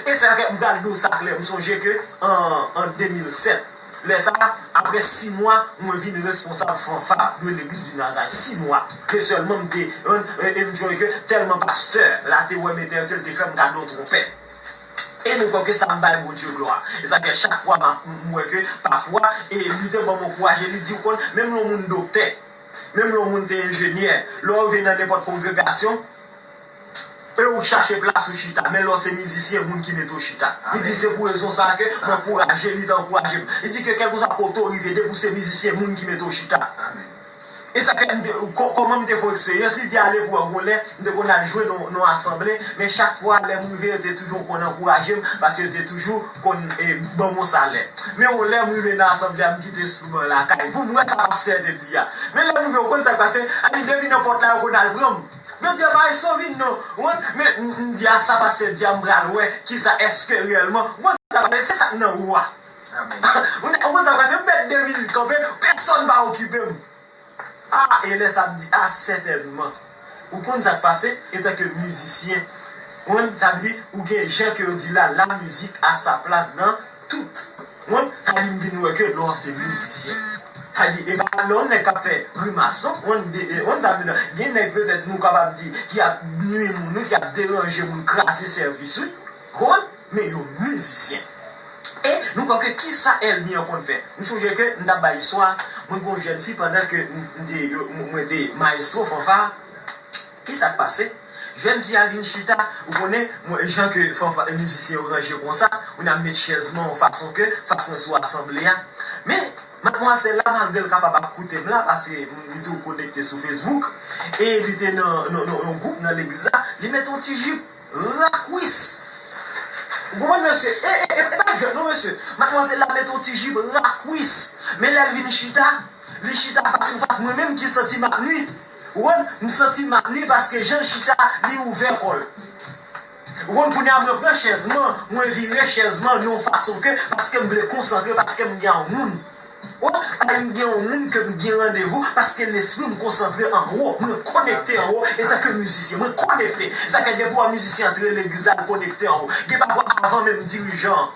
E sa fè m pral di w sa klè. M sonje ke an, an de mil sèt, lè sa a, apre sis mwa, mwen vin responsab fanfa de Legliz di Nazarè. Sis mwa. Men sèlman m te, e, e m sonje ke tèlman pastè la te wè m enterese, l te fè m kado twonpèt. E nou kwè ke sa m bay Bondye glwa. E sa fè chak fwa m, m wè ke pafwa, e li te ban m ankouraje, li di, ou konn, menm lè yon moun doktè, menm lè yon moun te enjenyè, lè w rive nan nenpòt kongregasyon, e ou chache plas ou chita, men lè w se mizisyen, moun ki mete w chita. Li di, se pou rezon sa a ke m ankouraje, li te ankouraje m. Li di ke kèlkeswa kote w rive, depi w se mizisyen, moun ki mete w chita. Amen. E sa fè m te, kò-, kòman m te fè eksperyans, li di, ale pou wè, gon lè, m te konn al jwe nan, nan asanble, men chak fwa, lè m rive, yo te toujou konn ankouraje m, paske yo te toujou konn, e, ban m yon salè. Men yon lè, m rive nan asanble a, m kite enstriman lakay pou m wè sa pastè te di a. Men lè m rive, ou konn sa k pase? A li depi nan pòt la, yo konn al pran m. Men m di, a pa Esovin non. Ou konn, men m, m di, a sa pastè di a, m pral wè kisa, èske reyèlman. Ou konn sa k pase? Se sa k nan ou a. Amen. Ou konn sa k pase? M pèdi de minit kanpe, pèsòn pa okipe m. Ah, e lè sa ap di, ah, sètènman. Ou konn sa k pase? Antanke mizisyen, ou konn sa vle di, ou gen jan ke yo di la, la musique a sa place dans tout. Ou konn, sa vle di, m vin wè ke lè w se mizisyen. Sa vle di, e pa lè yon nèg k ap fè grimas, non. Ou konn, de, e, ou konn sa vle di, gen nèg petèt nou kapab di, ki ap nwi moun, wi, ki ap deranje moun, kraze sèvis, wi. Ou konn? Men yo mizisyen. E nou kwè ke kisa ènmi an konn fè? M sonje ke m t ap bay istwa, mwen gen yon jèn fi pandan ke m, m te, yo, m, mwen te mayestwo fanfa. Kisa k pase? Jèn fi a vin chita, ou konnen, mwen, jan ke fanfa, mizisyen yo ranje konsa, ou nan met chèz mwen yon fason ke, fason sou asanble a. Men, madmwazèl la, malgre l kapab ap koute m la, paske m, li tou konekte sou Facebook, e li te nan, nan, nan yon gwoup nan legliz la, li met yon ti jip rakwis. Ou konprann, mesye? E, e, e, e pa jwèt, non, mesye. Madmwazèl la met yon ti jip rakwis. Men lè l vin chita, li chita fas pou fas. Mwen menm ki santi m ap nwi. Ou konprann? M santi m ap nwi paske jan l chita, li ouvè kò l. Ou konprann? Kounye a, mwen pran chèz mwen, mwen vire chèz mwen nan yon fason ke, paske m vle konsantre, paske m gen yon moun. Ou konprann? M gen yon moun ke m gen randevou, paske lespri m konsantre anwo, mwen konekte anwo, etanke mizisyen, mwen konekte. Sa fè depi w wè mizisyen antre legliz la, l konekte anwo. Gen pafwa avan menm dirijan an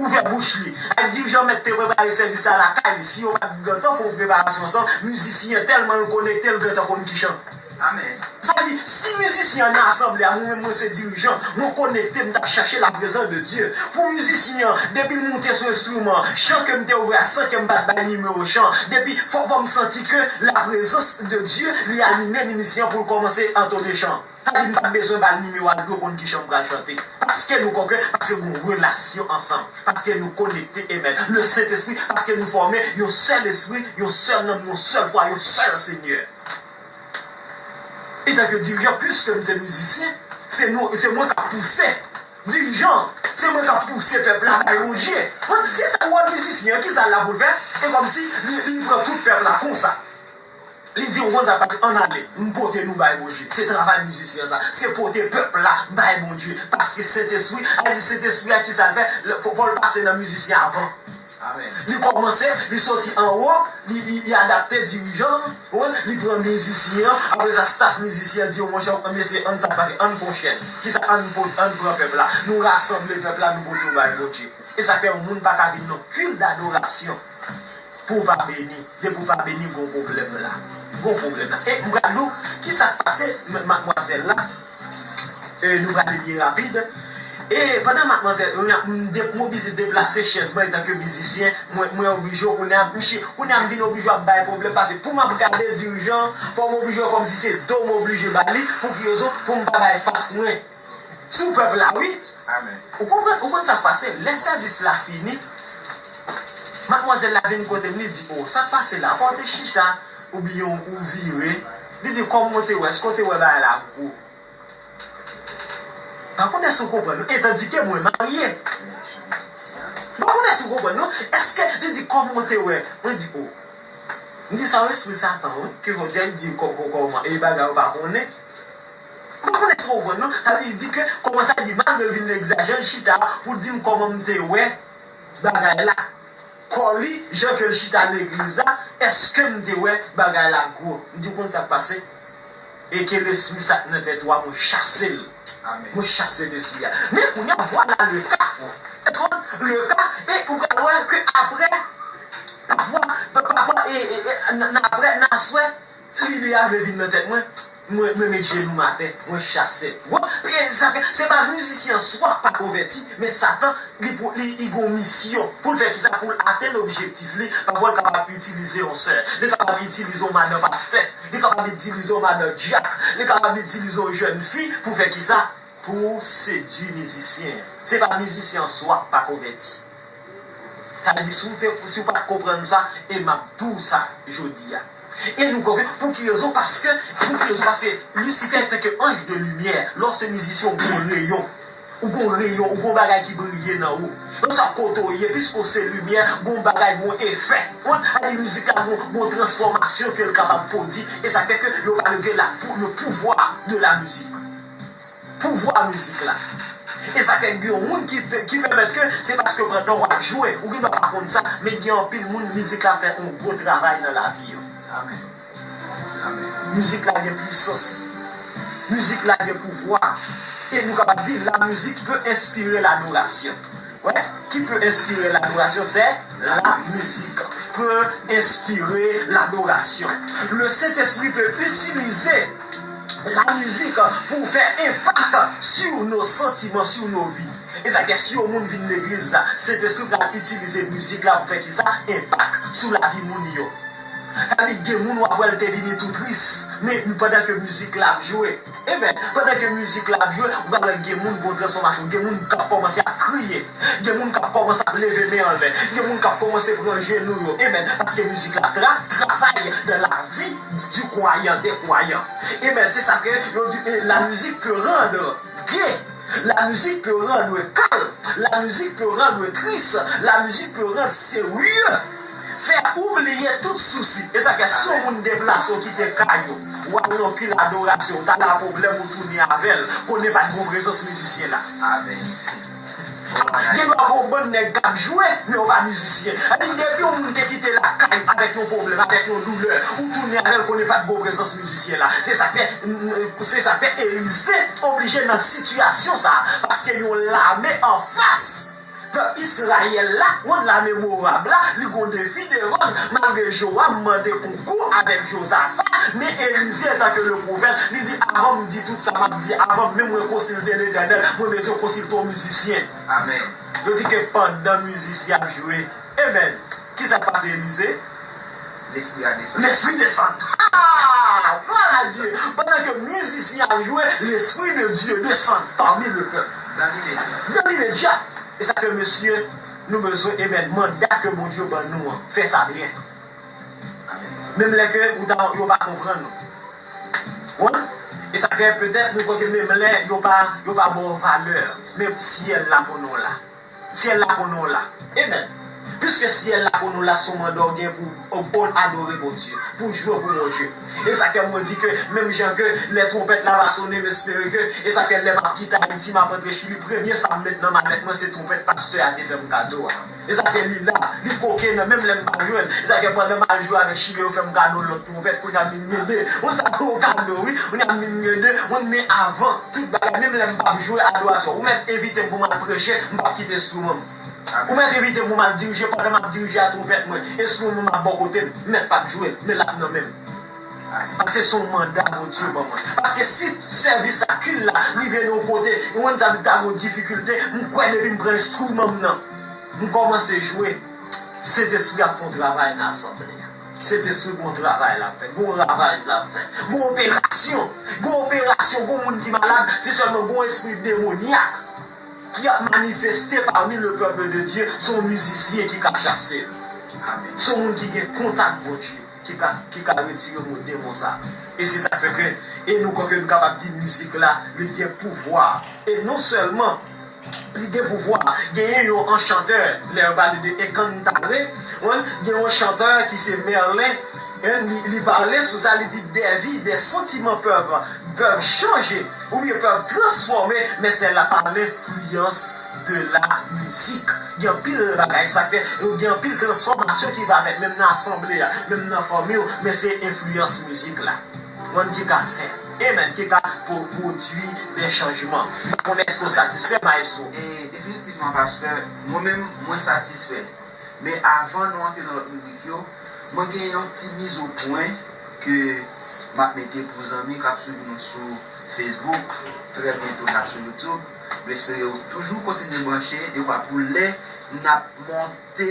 ouvè bouch li. Ay, dirijan mèt te prepare sèvis la lakay li. Si yo pa t gentan fè yon preparasyon sa, mizisyen tèlman l konekte, l gentan konn ki chan. Amèn. Sa vle di, si mizisyen an nan asanble a, mwen menm mwen se dirijan, mwen konekte, m t ap chache la prezans de Dye. Pou mizisyen an, depi l moute sou enstriman, chan ke m te ouvè a, san ke m pa t bay nimewo chan, depi fò, fò m santi ke la prezans de Dye, li anime mizisyen an pou l kòmanse antone chan. Sa vle di m pa t bezwen ba l nimewo a, l dwe konn ki chan m pral chante. Paske nou koke, paske nou relasyon ansanm. Paske nou konekte, amen. Le Sentespri, paske nou fòme yon sèl espri, yon sèl nanm, yon sèl fwa, yon sèl Senyè. Etanke dirijan, piske m se mizisyen, se nou, se mwen k ap pouse. Dirijan, se mwen k ap pouse pèp la bay Bondye. Mwen, se sa wòl mizisyen an, kisa l la pou l fè? E kòmsi li, li pran tout pèp la konsa. Li di, ou konn sa k pase, ann ale, m pote nou bay Bondye. Se travay mizisyen an sa. Se pote pèp la bay Bondye. Paske Sentespri, a di Sentespri a kisa l fè? Fò, fò l pase nan mizisyen avan. Amèn. Li kòmanse, li soti anwo, li, li, li adapte dirijan an, ou konprann? Li pran mizisyen an, apre sa staff mizisyen an di yo, monchè, mesye, ann sa k pase, ann fè yon chèn. Kisa ann pot, ann pran pèp la. Nou rasanble pèp la, nou pote yo bay Bondye. E sa fè yon moun pa ka vin nan kil dadorasyon pou w pa beni. Depi w pa beni, gon pwoblèm la. Gon pwoblèm la. E m pral di w, kisa k pase, m, madmwazèl la? E nou prale byen rapid. E pandan madmwazèl, m, m de-, m oblije deplase chèz mwen etanke mizisyen, mwen, mwen oblije, kounye a, m chi-, kounye a, m vin oblije ap bay pwoblèm, paske pou m ap gade dirijan, fò m oblije kòmsi se do m oblije ba li, pou ki rezon? Pou m pa bay fas mwen. Sou pèp la, wi. Amèn. Ou konprann, ou konn sa k pase? Lè sèvis la fini, madmwazèl la vin kote m, li di, o, sa k pase la? Kò w te chita, oubyen ou vire? Li di, kòman w te wè? Èske w te wè bagay la gwo? Pa konnen si w konprann, non? Etandike mwen marye. Pa konnen si w konprann, non? Èske, li di, kòman w te wè? Mwen di, o. M di, sa yon espri Satan, wi. Ke Bondye di, kò-, kò-, kòman? E bagay ou pa konnen. Mwen pa konnen si w konprann, non. Sa vle di ke, kòman sa di, malgre l vin egzajere, l chita pou l di m kòman m te wè bagay la. Kò li, jan ke l chita legliz la, èske m te wè bagay la gwo? M di, w konn sa k pase? E ke lespri sa k nan tèt ou a, mwen chase l. Amèn. Mwen chase lespri a. Men kounye a, vwala le ka. Èske w konprann? Le ka, e ou pral wè ke apre, pafwa, pafwa, e, e, e, nan, nan apre, nan aswè, lide a vle vin nan tèt mwen, mwen, mwen met jenou m atè, mwen chase. Wè, e sa fè, se pa mizisyen an swa k pa konvèti, men Satan, li pou, li, li gon misyon pou l fè kisa, pou l atenn objektif li, pafwa l kapab itilize yon sè, li kapab itilize yon madan pastè, li kapab itilize yon madan dyak, li kapab itilize yon jèn fi pou fè kisa, pou sedui mizisyen an. Se pa mizisyen an swa k pa konvèti. Sa vle di, si w te, si w pa t konprann sa, e m ap di w sa jodi a. E nou konprann, pou ki rezon? Paske, pou ki rezon? Paske Lisifè, antanke anj de limyè, lòske mizisyen, ou gon reyon, ou gon reyon, ou gon bagay ki briye nan ou. Lòske kote w ye, piske w se limyè, gon bagay, gon efè. Ou konprann? Sa vle di mizik la, gon, gon transfòmasyon ke l kapab pwodui. E sa fè ke yo pale de la, pou, le pouvoir de la musique. Pouvwa mizik la. E sa fè gen yon moun ki, ki pèmèt ke se paske pandan w ap jwe, ou gendwa pa konn sa, men gen anpil moun mizik la fè yon gwo travay nan lavi yo. Amèn. Amèn. Mizik la gen pwisans. Mizik la gen pouvwa. E nou kapab di, la musique peut inspirer l'adoration. Wè, qui peut inspirer l'adoration, c'est la musique peut inspirer l'adoration. Le Saint-Esprit peut utiliser la musique pour faire impact sur nos sentiments, sur nos vies. E sa k fè si yon moun vin legliz la, Sentespri pral itilize mizik la pou fè kisa? Enpak sou lavi moun yo. Sa vle di gen moun w ap wè l te vini tou tris, men pandan ke mizik la ap jwe, amen, pandan ke mizik la ap jwe, ou pral wè gen moun gon transfòmasyon, gen moun k ap kòmanse ap kriye, gen moun k ap kòmanse ap leve men anlè, gen moun k ap kòmanse pran jenou yo, amen, paske mizik la tra, travay dans la vie du croyant, des croyants. Amen. C'est ça que yo di, eh, la musique peut rendre gai. La musique peut rendre calme. La musique peut rendre triste. La musique peut rendre sérieux. Fè ou bliye tout sousi. E sa fè si yon moun deplase w kite kay ou, w al nan kil adorasyon, ou ta la pwoblèm ou tounen avè l, konnen pa t gon prezans mizisyen la. Amen. Gen dwa gon bann nèg k ap jwe, men yo pa mizisyen. Sa vle di depi yon moun te kite lakay avèk yon pwoblèm, avèk yon doulè, ou tounen avè l, konnen pa t gon prezans mizisyen la. Se sa k fè, se sa k fè Elize oblije nan sitiyasyon sa a, paske yon lame anfas pèp Izrayèl la, yon lame Mowab la, li gon defi devan l, malgre Jowab mande konkou avèk Jozafa, men Elize, antanke le pwofèt, li di, avan m di tout sa m ap di, avan menm mwen konsilte Letènèl, mwen bezwen konsilte yon mizisyen. Amen. Yo di ke pandan mizisyen ap jwe, amen, kisa k pase Elize? Lespri a desann. Lespri desann. Ah! Gloire à Dieu. Pandan ke mizisyen ap jwe, Lespri de Dye desann parmi le pèp. Dans l'immédiat. Dans l'immédiat. E sa ke mesye, nou bezwen, amen, manda ke Bondye ban nou an, fè sa byen. Amen. Menm lè ke ou ta, yo pa konprann ou. Wi. E sa fè petèt nou kwè ke menm lè yo pa, yo pa ba w valè, men syèl la konnen w la. Syèl la konnen w la. Amen. Piske syèl la konnen w la, se yon manda w gen pou, pou adore Bondye, pou jwe pou Bondye. E sa fè mwen di ke menm jan ke lè twonpèt la va sonnen, m espere ke, e sa fè lè m ap kite Ayiti, m ap antre Chili, premye sa m met nan malèt mwen, se twonpèt pastè a te fè m kado a. E sa fè li la, li koke nan, menm lè m pa jwenn. E sa fè pandan m al jwe avèk Chili, yo fè m kado lòt twonpèt, kounye a m vin mede. Ou sa pou yon kado, wi. Kounye a m vin mede, mwen, men avan tout bagay, menm lè m p ap jwe adorasyon, ou mèt envite m pou m al preche, m p ap kite enstriman m. Ou mèt envite m pou m al dirije, pandan m ap dirije a twonpèt mwen, enstriman m ap bò kote m, m mèt p ap jwe l, men l ap nan men m. Paske se yon manda Bondye ban mwen. Paske si sèvis a kil la rive nan yon kote, yon moun ta, ta gen yon difikilte, m kwè depi m pran enstriman m nan, m kòmanse jwe, Sentespri ap fè yon travay nan asanble a. Sentespri gon travay l ap fè, gon ravaj l ap fè, gon operasyon, gon operasyon, gon moun ki malad, se sèlman gon espri demonyak ki ap manifeste parmi le peuple de Dieu, se yon mizisyen ki ka chase l. Amen. Se yon moun ki gen kontak Bondye ki ka, ki ka retire mo demon sa. E se sa k fè ke, e nou kwè ke nou kapab di mizik la, li gen pouvwa. E non sèlman li gen pouvwa, genyen yon, yon chantè, lè yo pale de Ekantare, wi, gen yon chantè ki se Merlin, hein, li, li pale sou sa, li di, des vies, des sentiments peuvent, peuvent changer ou bien peuvent transformer, mais c'est la, par l'influence de la musique. Gen anpil bagay sa k fè, gen anpil transfòmasyon ki va fèt, menm nan asanble a, menm nan fanmi w, men se enfliyans mizik la. Mwen ki ka fè. Amen. Ki ka pwo-, pwodui de chanjman. M pa konnen èske w satisfè, maestro? E definitivman, pastè, mwen menm, mwen satisfè. Men avan nou antre nan lòt ribrik yo, mwen gen yon ti mizopwen ke m ap mete pou zanmi k ap swiv nou sou Facebook. Trè byento, n ap sou YouTube. M espere w toujou kontinye branche, dekwa pou lè n ap monte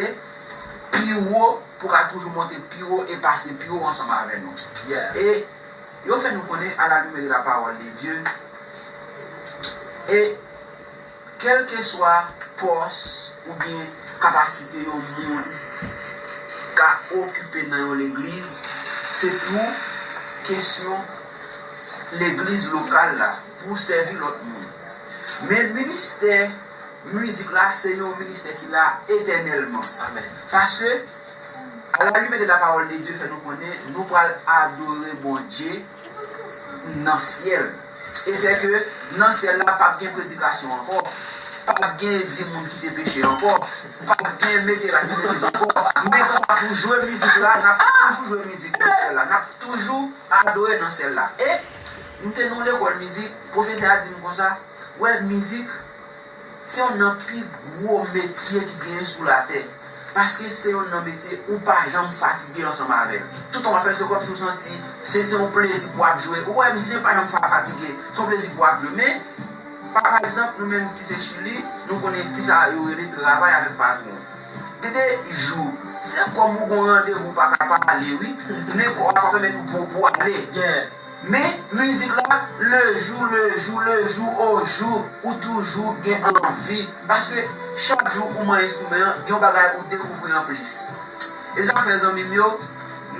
pi wo, pou ka toujou monte pi wo e pase pi wo ansanm avè nou. Yeah. E yo fè nou konnen, à la lumière de la parole de Dieu, e kèlkeswa pòs oubyen kapasite yon moun ka okipe nan yon legliz, se pou kesyon legliz lokal la, pou sèvi lòt moun. Men ministè mizik la, se yon ministè ki la etènèlman. Amen. Paske, à la lumière de la parole de Dieu fè nou konnen, nou pral adore Bondye nan syèl. E se ke nan syèl la, p ap gen predikasyon ankò, p ap gen di moun kite peche ankò, p ap gen mete rat nan legliz ankò. Men kòman pou jwe mizik la, n ap toujou jwe mizik nan syèl la, n ap toujou adore nan syèl la. E m te nan yon lekòl mizik, pwofesè a di m konsa, wè, mizik se yonn nan pi gwo metye ki genyen sou latè. Paske se yonn nan metye ou pa janm fatige ansanm avè l. Toutan w ap fè l, se kòmsi w santi se, se yon plezi pou w ap jwe. Ou wè, mizisyen pa janm fa-, fatige. Se yon plezi pou w ap jwe. Men, p pa egzanp, nou menm ki se Chili, nou konnen kisa yo rele travay avèk patwon. Gen de jou, se kòm ou gon randevou pa ka pale wi, men kò a pa pèmèt ou pou, pou ale. Men mizik la, le jou, le jou, le jou, o jou, ou toujou gen anvi. Paske chak jou ou manyen enstriman an, gen yon bagay ou dekouvri anplis. E sa fè zanmi m yo,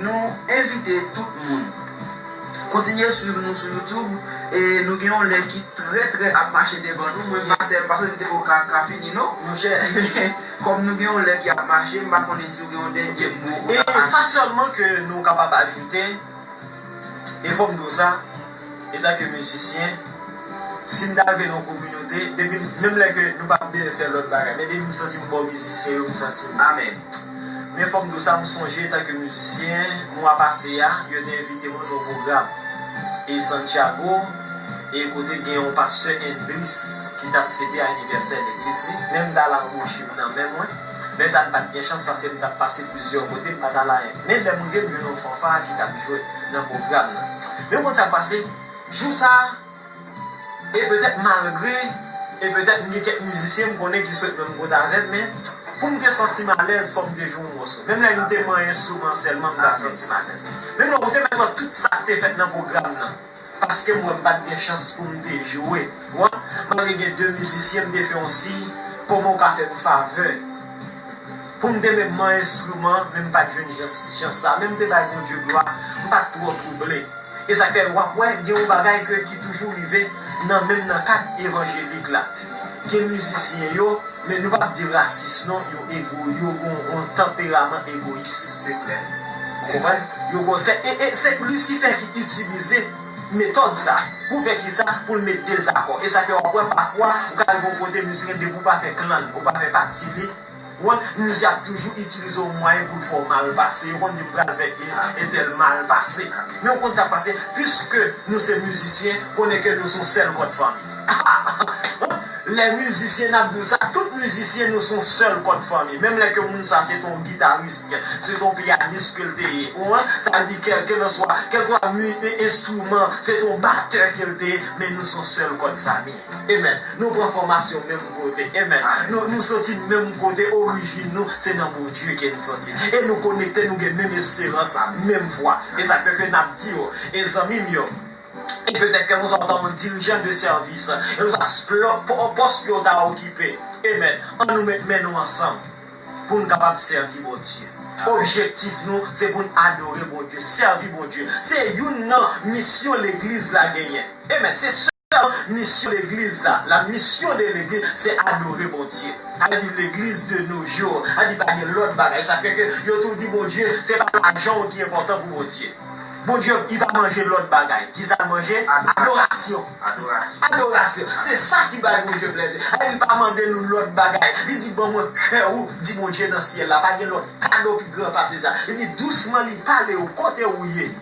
nou envite tout moun kontinye swiv nou sou YouTube. E nou gen yon lè ki trè trè ap mache devan nou. Mwen pastè m pa soti te ka, ka fini non. Monchè, kòm nou gen yon lè ki ap mache, m pa konnen si w gen yon dènye mo ou ta ajoute. E sa sèlman ke nou kapab ajoute, e fò m di w sa, etanke mizisyen, si m ta rive nan yon kominote, depi, menm lè ke nou pa bezwen fè lòt bagay, men depi m santi m bò mizisyen yo, m santi m. Amèn. Men fò m di w sa, m sonje etanke mizisyen, mwa pase a, yo te envite mwen nan yon pwogram e Santiago, e kote gen yon pastè Endris ki t ap fete anivèsè legliz li. Men m t al anboche m nan men mwen. Men sa m pa t gen chans paske m t ap pase plizyè kote, m pa t al anyen. Men lè m rive, m jwenn yon fanfa ki t ap jwe nan pwogram nan. Men w konn sa k pase? Jou sa a, e petèt malgre, e petèt m gen kèk mizisyen m konnen ki sot menm kote avè m, men pou m te santi m alèz, fò m te jwe yon mòso. Menm lè m te manyen enstriman sèlman, m t ap santi m alèz. Menm lè w te mèt wè tout sa k te fèt nan pwogram nan. Paske m wè m pa t gen chans pou m te jwe. Ou konprann? Malgre gen de mizisyen, m te fè yon siy, kòman w ka fè m favè? Pou m te menm manyen enstriman, men m pa t jwenn chans, chans sa. Men m te bay Bondye glwa, m pa t twò twouble. E sa k fè w ap wè, gen yon bagay ke, ki toujou rive nan menm nan kad evanjelik la. Gen mizisyen yo, men nou p ap di rasis non, yo ego, yo gon yon tanperaman egoyis. Se klè. Ou konprann? Yo gon, se, e, e se Lisifè ki itilize metòd sa. Pou fè kisa? Pou l met dezakò. E sa k fè w ap wè pafwa, ou ka rive yon kote mizisyen depi w pa fè klann, ou pa fè pati li, ou konprann, mizisyen ap toujou itilize yon mwayen pou l fè w mal pase. Yo konn di m pral fè e, entèl mal pase. Men ou konn sa k pase, piske nou se mizisyen, konnen ke nou se yon sèl kòd fanmi. Lè mizisyen, n ap di w sa, tout mizisyen, nou se yon sèl kòd fanmi. Menm lè ke moun sa se t on gitaris, se t on pyanis ke l te ye. Ou konprann? Sa vle di, kèlkelanswa, kèlkelanswa mi-, enstriman, se t on batè ke l te ye, men nou se yon sèl kòd fanmi. Amen. Nou pran fòmasyon menm kote. Amen. Nou, nou soti menm kote, orijin nou, se nan Bondye ke nou soti. E nou konekte, nou gen menm esperans, menm fwa. E sa k fè ke n ap di yo, e zanmi m yo, e petèt kèlkanswa w ta yon dirijan de sèvis, kèlkanswa pòs ke w ta okipe. Amen. Ann nou met men nou ansanm pou n kapab sèvi Bondye. Objektif nou, se pou n adore Bondye, sèvi Bondye. Se youn nan misyon legliz la genyen. Amen. Se sèlman misyon legliz la. La mission de l'église, c'est adorer Bondye. Sa vle di legliz de nos jours. Sa vle di pa gen lòt bagay. Sa fè ke yo tou di Bondye, se pa lajan w ki enpòtan pou Bondye. Bondye, li pa manje lòt bagay. Kisa l manje? Adorasyon. Adorasyon. Adorasyon. Se sa ki bay Bondye plèzi. Li pa mande nou lòt bagay. Li di, "Ban mwen kè ou," di Bondye nan syèl la. Pa gen lòt kado pi gran pase sa. Li di, "Dousman li pale ou kote ou ye.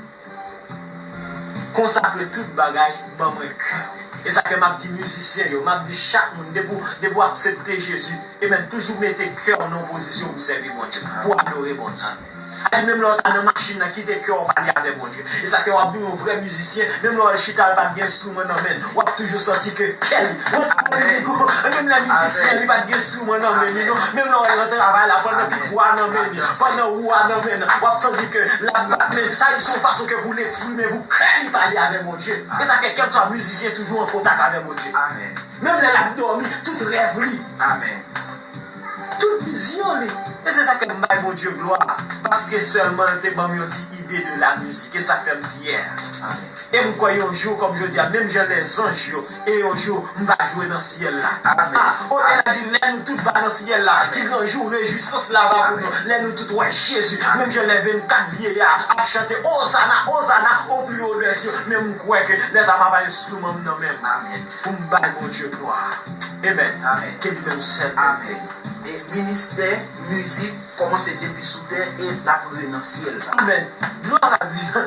Konsakre tout bagay, ban mwen kè ou." E sa fè m ap di mizisyen yo, m ap di chak moun, depi w, depi w aksepte Jezi, Amen. Toujou mete kè w nan yon pozisyon pou sèvi Bondye, pou adore Bondye. Amen. Menm lè w ta nan machin nan, kite kè w pale avè Bondye. E sa fè w ap vin yon vrè mizisyen, menm lè w al chita, l pa t gen enstriman nan men l, w ap toujou santi ke kè li, w ap, menm lè mizisyen, li pa t gen enstriman nan men li, non. Menm lè w al nan travay la, pandan pikò a nan men li, pandan wou a nan men l, w ap santi ke l ap bat men l. Sa se yon fason ke pou l eksprime, pou kè li pale avè Bondye. E sa fè kèlkeswa mizisyen toujou an kontak avè Bondye. Menm lè l ap dòmi, tout rèv li, tout vizyon li. E se sa k fè m bay Bondye glwa, paske sèlman l te ban m yon ti ide de la mizik, e sa k fè m fyè. E m kwè yon jou kòm jodi a, menm jan lèzanj yo, e yon jou m va jwe nan syèl la. Otè la di, lè nou tout va nan syèl la, ki gran jou rejwisans la va pou nou, lè nou tout wè Jezi, menm jan lè vennkat vyeya ap chante, Ozana, Ozana, o pli o dè sye, men m kwè ke lè sa m ap bay enstriman m nan men m, pou m bay Bondye glwa. Amen. Ke li menm sèl mérite. E ministè mizik kòmanse depi sou tè e l ap rive nan syèl la. Amen. Glwa a Dye.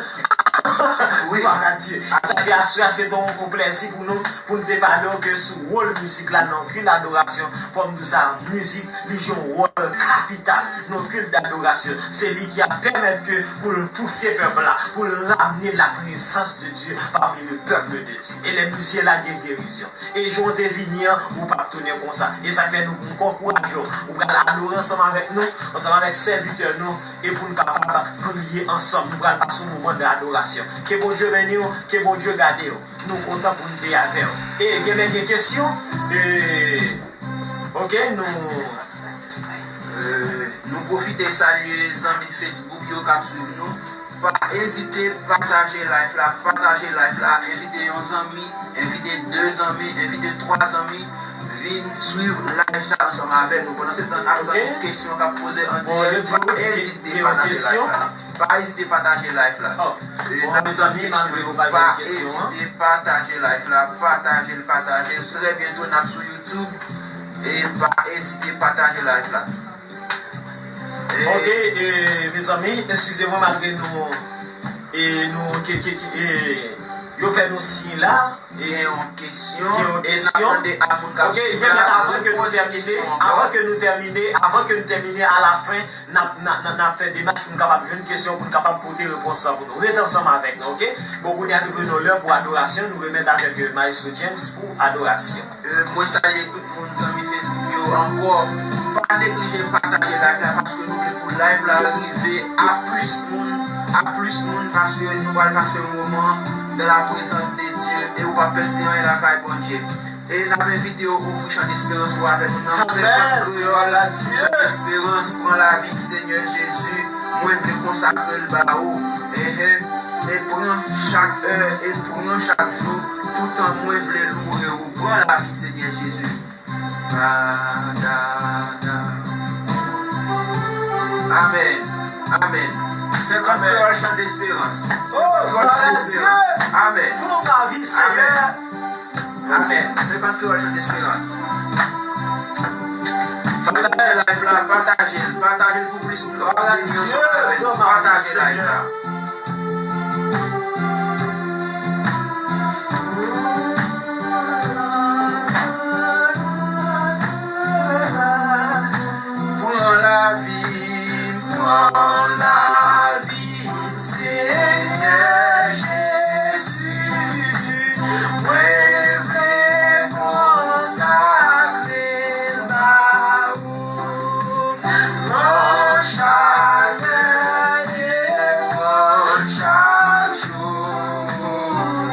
Glwa a Dye. Sa fè aswè a se t on, on plèzi pou nou, pou n te pale w ke sou wòl mizik la nan kil adorasyon, fò m di w sa, mizik li jwe yon wòl kapital nan kilt dadorasyon. Se li ki ap pèmèt ke pou l pouse pèp la, pou l ramne la prezans de Dye parmi le peuple de Dye. E lè misye la gen gerizyon. E jan w te vini an, ou p ap tounen konsa. E sa k fè nou, nou ankouraje w. Ou pral adore ansanm avèk nou, ansanm avèk sèvitè nou, e pou n kapab priye ansanm. Nou pral pase yon moman de adorasyon. Ke Bondye beni w, ke Bondye gade w. Nou kontan pou n te avè w. E gen lè gen kesyon, e, oke, nou. E, nou pwofite salye zanmi Facebook yo k ap swiv nou. Pa ezite pataje live la, pataje live la, envite yon zanmi, envite de zanmi, envite twa zanmi, vin swiv live sa ansanm avè nou. Pandan se tan, n ap tann yon kesyon k ap poze an dirèk. Pa ezite pataje live la. Pa ezite pataje live la. E n ap tann kesyon yo, pa ezite pataje live la, pataje l, pataje l. Trè byento n ap sou YouTube. E pa ezite pataje live la. Ok, e, mezanmi, eskize mwen malgre nou, e, nou, ke, ke, ke, e, yo fè nou siy la. E, gen yon kesyon. Gen yon kesyon. Ok, gen men avan ke nou tèmine, avan ke nou tèmine, avan ke nou tèmine, alafen, n ap, n ap, n ap fè demach pou n kapab jwenn kesyon, pou n kapab pote repons lan pou nou. Ret ansanm avèk nou, ok? Bon, kounye a nou jwenn lè pou adorasyon, nou remèt avèk, e, Maestro James pou adorasyon. E, mwen salye tout moun, zanmi Facebook yo ankò. Pa neglije pataje live la paske nou vle pou live la rive a plis moun, a plis moun paske nou pral pase yon moman dans la présence de Dieu e ou p ap pèdi anyen lakay Bondye. E n ap envite w ouvri chan desperans ou avè nou nan senkant kreyòl. Chan desperans, pran lavi m, Senyè Jezi, mwen vle konsakre l ba ou. Ehe. E pran chak è, e pran chak jou, toutan mwen vle louwe ou. Pran lavi m, Senyè Jezi. Amèn. Amèn. Senkant kreyòl, chan desperans. Senkant kreyòl, chan desperans. Amèn. Amèn. Amèn. Senkant kreyòl, chan desperans. Pataje live la, pataje l, pataje l pou plis moun kapab beni ansanm avè nou. Pataje live la. Pran lavi m, pran lavi m, Senyè Jezi, mwen vle konsakre l ba ou. Pran chak lè e pran chak jou,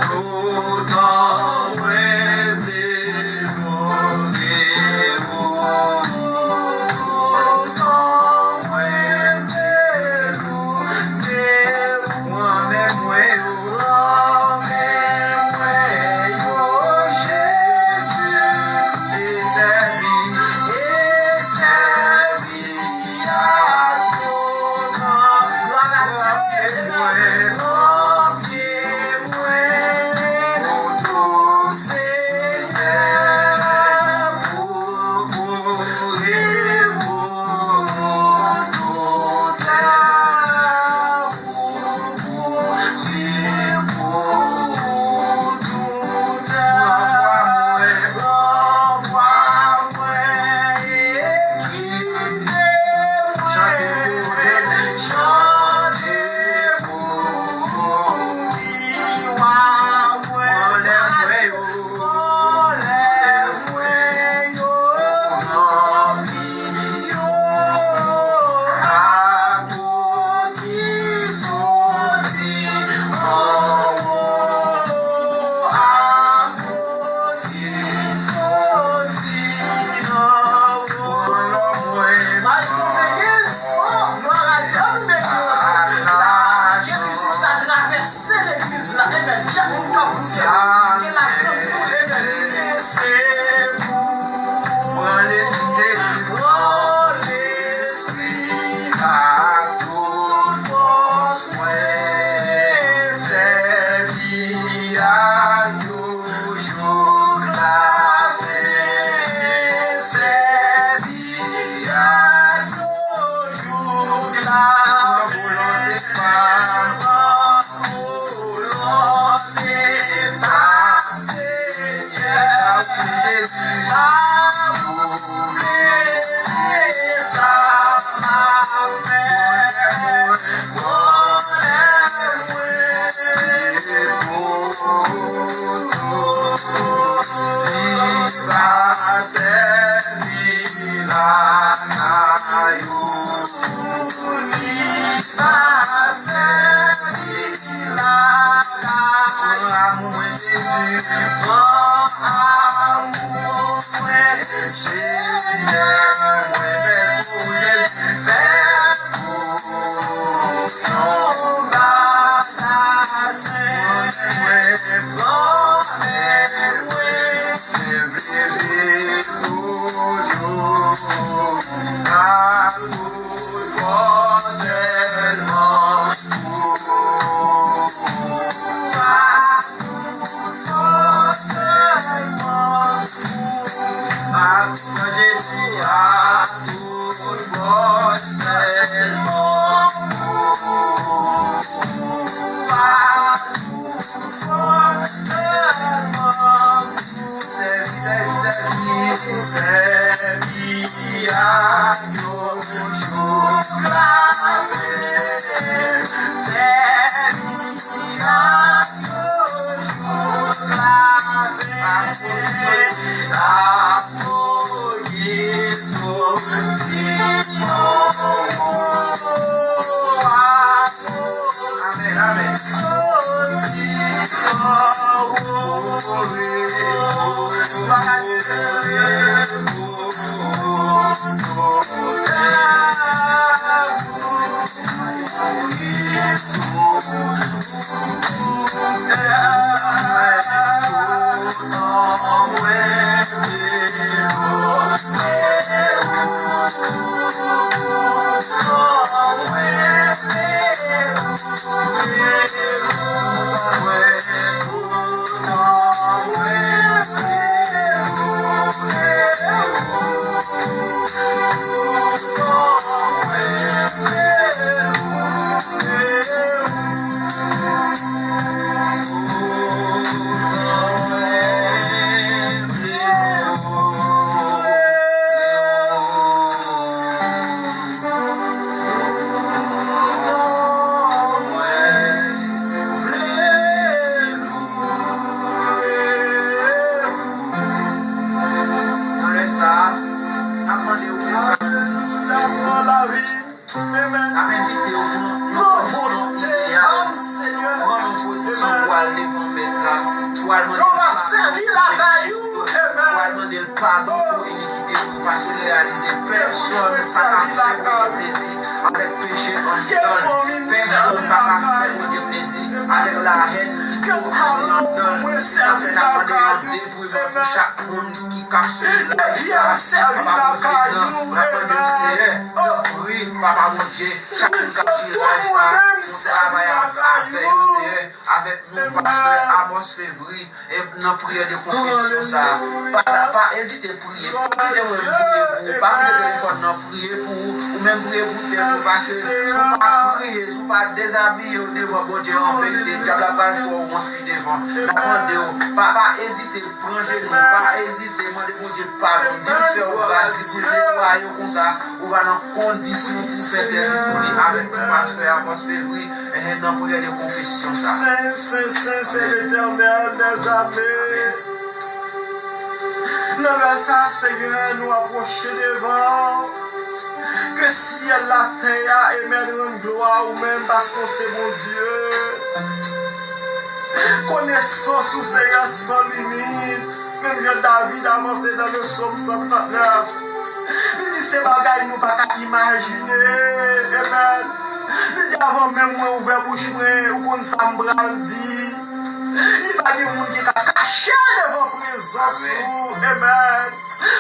toutan mwen vle louwe ou, toutan mwen vle louwe ou. Pran men mwen yo, pran men mwen yo, Jezi Kris, e sèvi, e sèvi. Chante pou Jezi. Chante pou li, wa mwen. Anlè mwen yo. Anlè mwen yo. Ranpli yo ak ou ki soti anwo. Ak ou ki soti anwo. Maestro Vegas, glwa a Dye, ann nou met nou ansanm. Ke mizik sa travèse legliz la, amen. Chak moun k ap koute l, ke lavi w koule, amen. E se pou pran Lespri Jezi, pran Lespri ak tout fòs mwen, sèvi ak yo. Jouk lafen, sèvi ak yo jouk lafen. Pou volonte pa w. Pou volonte pa w. Pran amour mwen, Senyè, mwen fè pou Jezi, fè pou yon bagay sen. Mwen pran men mwen, se vle viv toujou. Amour fò sèlman pou ou. Amour fò sèlman pou ou. Amour fò sèlman pou ou. Amour fò sèlman pou ou. Sèvi, sèvi, sèvi, sèvi ak yo jouk lafen. Sèvi ak yo jouk lafen. Ak yo soti nan mo. Amèn, amèn. Nan lè sa a, n ap mande w pou w ka soti sou fèy sa. N ap envite w pou yon pozisyon ideyal. Pran yon pozisyon pou al devan Mèt la, pou al mande l padon pou al mande l padon pou inikite nou, paske nou reyalize pèsonn pa ka fè Bondye plezi avèk peche anndan l. Pèsonn pa ka fè Bondye plezi avèk lahèn, ipokrizi anndan l. Sa fè n ap mande yon depouy pou chak moun ki k ap swiv live la, Papa Bondye, nan, n ap mande w, Seyè, tanpri, Papa Bondye, chak moun k ap swiv live la, pou travay avè yo, Seyè, avèk nou, pastè Amos Fevry, e nan priyè de konfesyon sa a. Pa, pa ezite priye, pa kite mwen priye pou ou, pa kite telefòn nan priye pou ou, ou menm priye pou tèt ou, paske si w pa priye, si w pa dezabiye w devan Bondye an verite, dyab la pral fè w wont pi devan. N ap mande w, pa, pa ezite pran jenou, pa ezite mande Bondye padon, di l fè w gras, di l pou l netwaye w, konsa ou va nan kondisyon pou w fè sèvis pou li avèk nou, pastè Amos Fevry, eh, nan priyè de konfesyon sa. Sen, sen, sen, sen, Letènèl dèzame. Nan lè sa a, Senyè, nou apwoche devan w. Ke syèl, latè a, emèn, rann glwa ou menm, paske w se Bondye. Konesans ou, Senyè, san limit. Menm jan David avanse nan le Sòm san trant nèf, li di se bagay nou pa ka imajine. Amen. Li di, avan menm mwen ouvè bouch mwen, ou konn sa m pral di. Li pa gen moun ki ka kache devan prezans ou. Amen.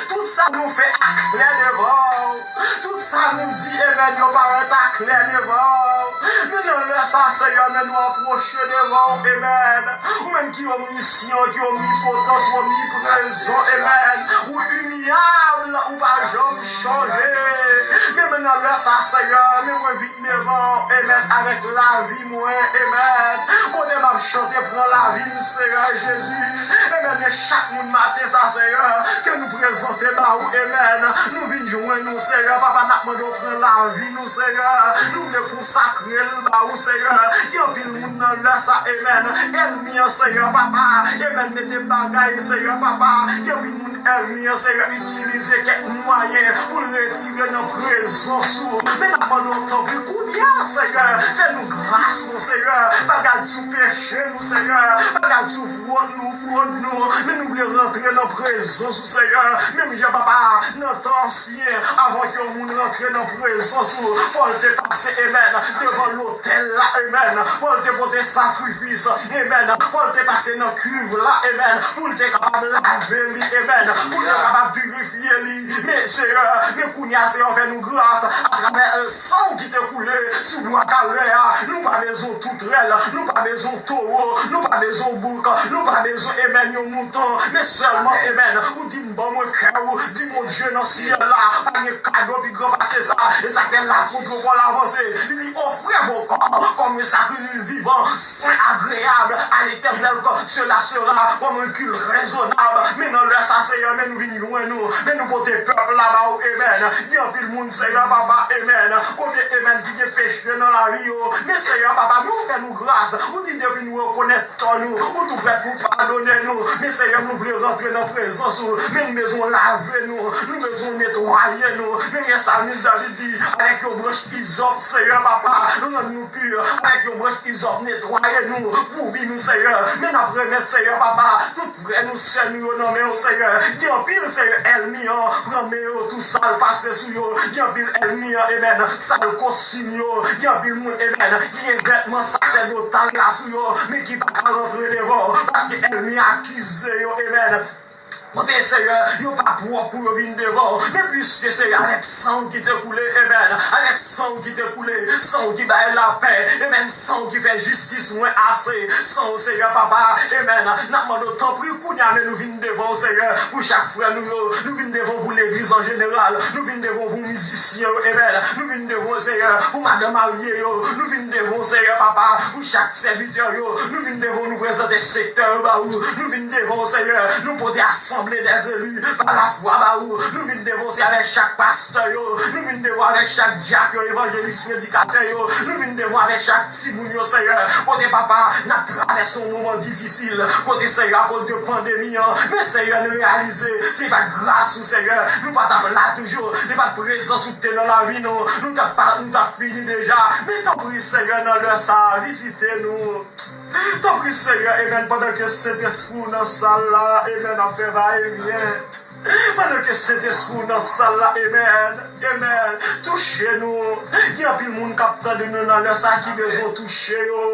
Tout sa nou fè aklè devan w. Tout sa nou di, amen, yo parèt aklè devan w. Men nan lè sa, Senyè, men nou apwoche devan w, amen. Ou menm ki omnisyan, ki omnipotans, ou omniprezan, amen. Ou imiyab, ou pa janm chanje. Men, men nan lè sa, Senyè, men mwen vin devan w, amen, avèk lavi mwen, amen. Kote m ap chante, pran lavi m, Senyè Jezi. Amen. Men chak moun maten sa, Senyè, ke nou prezante ba ou, amen. Nou vin jwenn ou, Senyè. Papa, n ap mande w pran lavi nou, Senyè. Nou vle konsakre l ba ou, Senyè. Gen anpil moun nan lè sa, amen. Ènmi an, Senyè, papa, amen, mete bagay, Senyè, papa. Gen anpil moun ènmi an, Seyè, itilize kèk mwayen pou l retire nan prezans ou. Men n ap mande w, tanpri, kounye a, Seyè, fè nou gras, non, Seyè. Pa gade sou peche nou, Seyè. Pa gade sou fwot nou, fwot nou. Men nou vle rantre nan prezans ou, Seyè. Menm jan, papa, nan tan ansyen, avan ke yon moun rantre nan prezans ou, fò l te pase, amen, devan lotèl la, amen. Fò l te pote sakrifis, amen. Fò l te pase nan kiv la, amen. Pou l te kapab lave li, amen. Pou l te kapab pirifye li. Men, Seyè, men kounye a, Seyè, fè nou gras atravè, euh, san w ki te koule sou bwa Kalvè a. Nou pa bezwen toutrèl, nou pa bezwen towo, nou pa bezwen bouk, nou pa bezwen, amen, yon mouton. Men sèlman, amen, ou di, ban mwen kè w, di Bondye nan syèl la, pa gen kado pi gran pase sa. E sa k fè lapot Pòl avanse. Li di, offrez vos corps comme un sacrifice vivant, saint, agréable à l'Éternel, que cela sera comme un culte raisonnable. Men nan lè sa, Seyè, men nou vin jwenn ou, men nou pote pèp la ba ou, amen. Gen anpil moun, Seyè, papa, amen, kote, amen, ki gen peche nan lavi yo. Men, Seyè, papa, men ou fè nou gras. Ou di depi nou rekonèt tò nou, ou tou prèt pou padone nou. Men, Seyè, nou vle rantre nan prezans ou. Men nou bezwen lave nou. Nou bezwen netwaye nou. Men, men salmis David di, avèk yon branch izòp, Seyè, papa, rann nou pi. Avèk yon branch izòp, netwaye nou. Foubi nou, Seyè. Men n ap remèt, Seyè, papa, tout frè nou, sè nou yo nan men w, Seyè. Gen anpil, Seyè, ènmi an pran men yo tou, sal pase sou yo. Gen anpil ènmi an, amen, sal kostim yo. Gen anpil moun, amen, ki gen vètman sasèdotal la sou yo, men ki pa ka rantre devan w, paske ènmi an akize yo, amen. Kote, Seyè, yo pa pwòp pou yo vin devan w. Men piske, Seyè, avèk san w ki te koule, amen, avèk san w ki te koule, san w ki bay lapè, amen, san w ki fè jistis mwen ase, san w, Seyè, papa, amen, n ap mande w, tanpri, kounye a, men nou vin devan w, Seyè, pou chak frè nou yo, nou vin devan w pou legliz an jeneral, nou vin devan w pou mizisyen yo, amen, nou vin devan w, Seyè, pou madanm marye yo, nou vin devan w, Seyè, papa, pou chak sèvitè yo, nou vin devan w, nou prezante sektè yo ba ou, nou vin devan w, Seyè, nou pote asanble dèzeli pa lafwa ba ou, nou vin devan w, Seyè, avèk chak pastè yo, nou vin devan w avèk chak dyak yo, evanjelis, predikatè yo, nou vin devan w avèk chak timoun yo, Seyè, kote, papa, n ap travèse yon moman difisil, kote, Seyè, akoz de pandemi an, men, Seyè, n reyalize, si pa t gras ou, Seyè, nou pa t ap la toujou, si pa t prezans ou ki te nan lavi nou, nou t ap pa, nou t ap fini deja, men tanpri, Seyè, nan lè sa a, vizite nou. Tanpri, Seyè, amen, pandan ke Sentespri w nan sal la, amen, ap fè vayevyen. Pandan ke Sentespri w nan sal la, amen, amen, touche nou. Gen anpil moun k ap tande nou nan lè sa a ki bezwen w touche yo.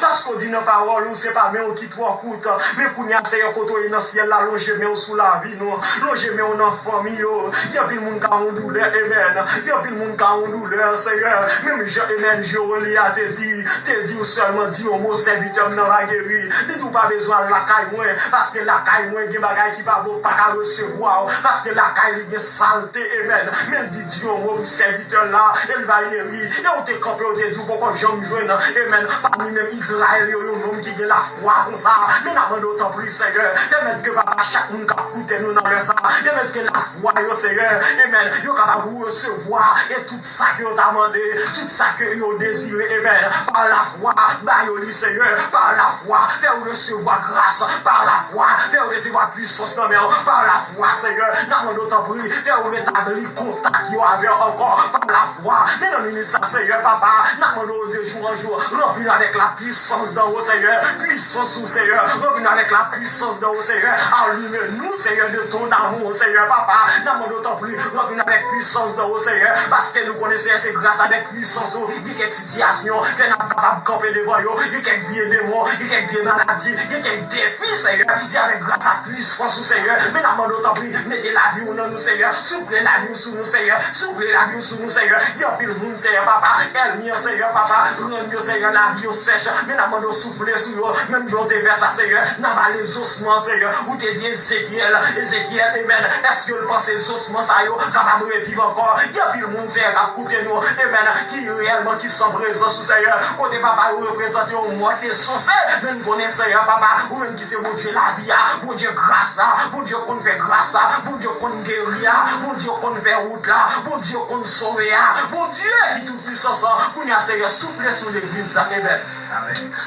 Paske w di nan pawòl ou, se pa men w ki twò kout. Men kounye a, Seyè, kote w ye nan syèl la, lonje men w sou lavi nou. Lonje men w nan fanmi yo. Gen anpil moun k a yon doulè, amen. Gen anpil moun k a yon doulè, Seyè. Menm jan, amen, je w li a te di, te di w sèlman di yon mo, sèvitè m nan va geri. Li di w pa bezwen al lakay mwen, paske lakay mwen gen bagay ki pa bon, pa ka resevwa w, paske lakay li gen salte, amen. Men l di, di yon mo pou sèvitè l la, e l va geri. E w te kanpe, w te di w poko janm jwenn, amen, pami menm Izrayèl yo, yon nonm ki gen lafwa konsa. Men n ap mande w, tanpri, Seyè, pèmèt ke, papa, chak moun k ap koute nou nan lè sa a, pèmèt ke lafwa yo, Seyè, amen, yo kapab resevwa e tout sa ke yo ta mande, tout sa ke yo dezire, amen, pa lafwa, ba yo li, Seyè, pa lafwa, fè yo resevwa gras, pa lafwa, fè yo resevwa pwisans nan men w, pa lafwa, Seyè, n ap mande w, tanpri, fè yo retabli kontak yo avè w ankò, pa lafwa, men nan minit sa, Seyè, papa, n ap mande w de jou an jou, ranpli n avèk lapwisans d'en haut, Seyè, pwisans ou, Seyè, ranpli n avèk lapwisans d'en haut, Seyè, alime nou, Seyè, de ton amour, Seyè, papa, n ap mande w, tanpri, ranpli n avèk pwisans d'en haut, Seyè, paske nou konnen, Seyè, se gras avèk pwisans ou, gen kèk sitiyasyon ke n ap kapab kanpe devan yo, gen kèk vye demon, gen kèk vye maladi, gen kèk defi, Seyè, di avèk gras ak pwisans ou, Seyè, men n ap mande w, tanpri, mete lavi w nan nou, Seyè, soufle lavi w sou nou, Seyè, soufle lavi w sou nou, Seyè, gen anpil moun, Seyè, papa, ènmi an, Seyè, papa, rann yo, Seyè, lavi yo sèch, men n ap mande w soufle sou yo, menm jan w te fè sa, Seyè, nan vale zosman, Seyè, ou te di Ezekyèl, Ezekyèl, amen, èske l panse zosman sa yo kapab reviv ankò? Gen anpil moun, Seyè, k ap koute nou, amen, ki reyèlman ki san prezans ou, Seyè. Kote, papa, yo reprezante yon mòd de sonse, men n konnen, Seyè, papa, ou menm ki se Bondye lavi a, Bondye gras la, Bondye konn fè gras la, Bondye konn geri a, Bondye konn fè wout la, Bondye konn sove a, Bondye ki tout pwisans lan. Kounye a, Seyè, soufle sou legliz la, amen.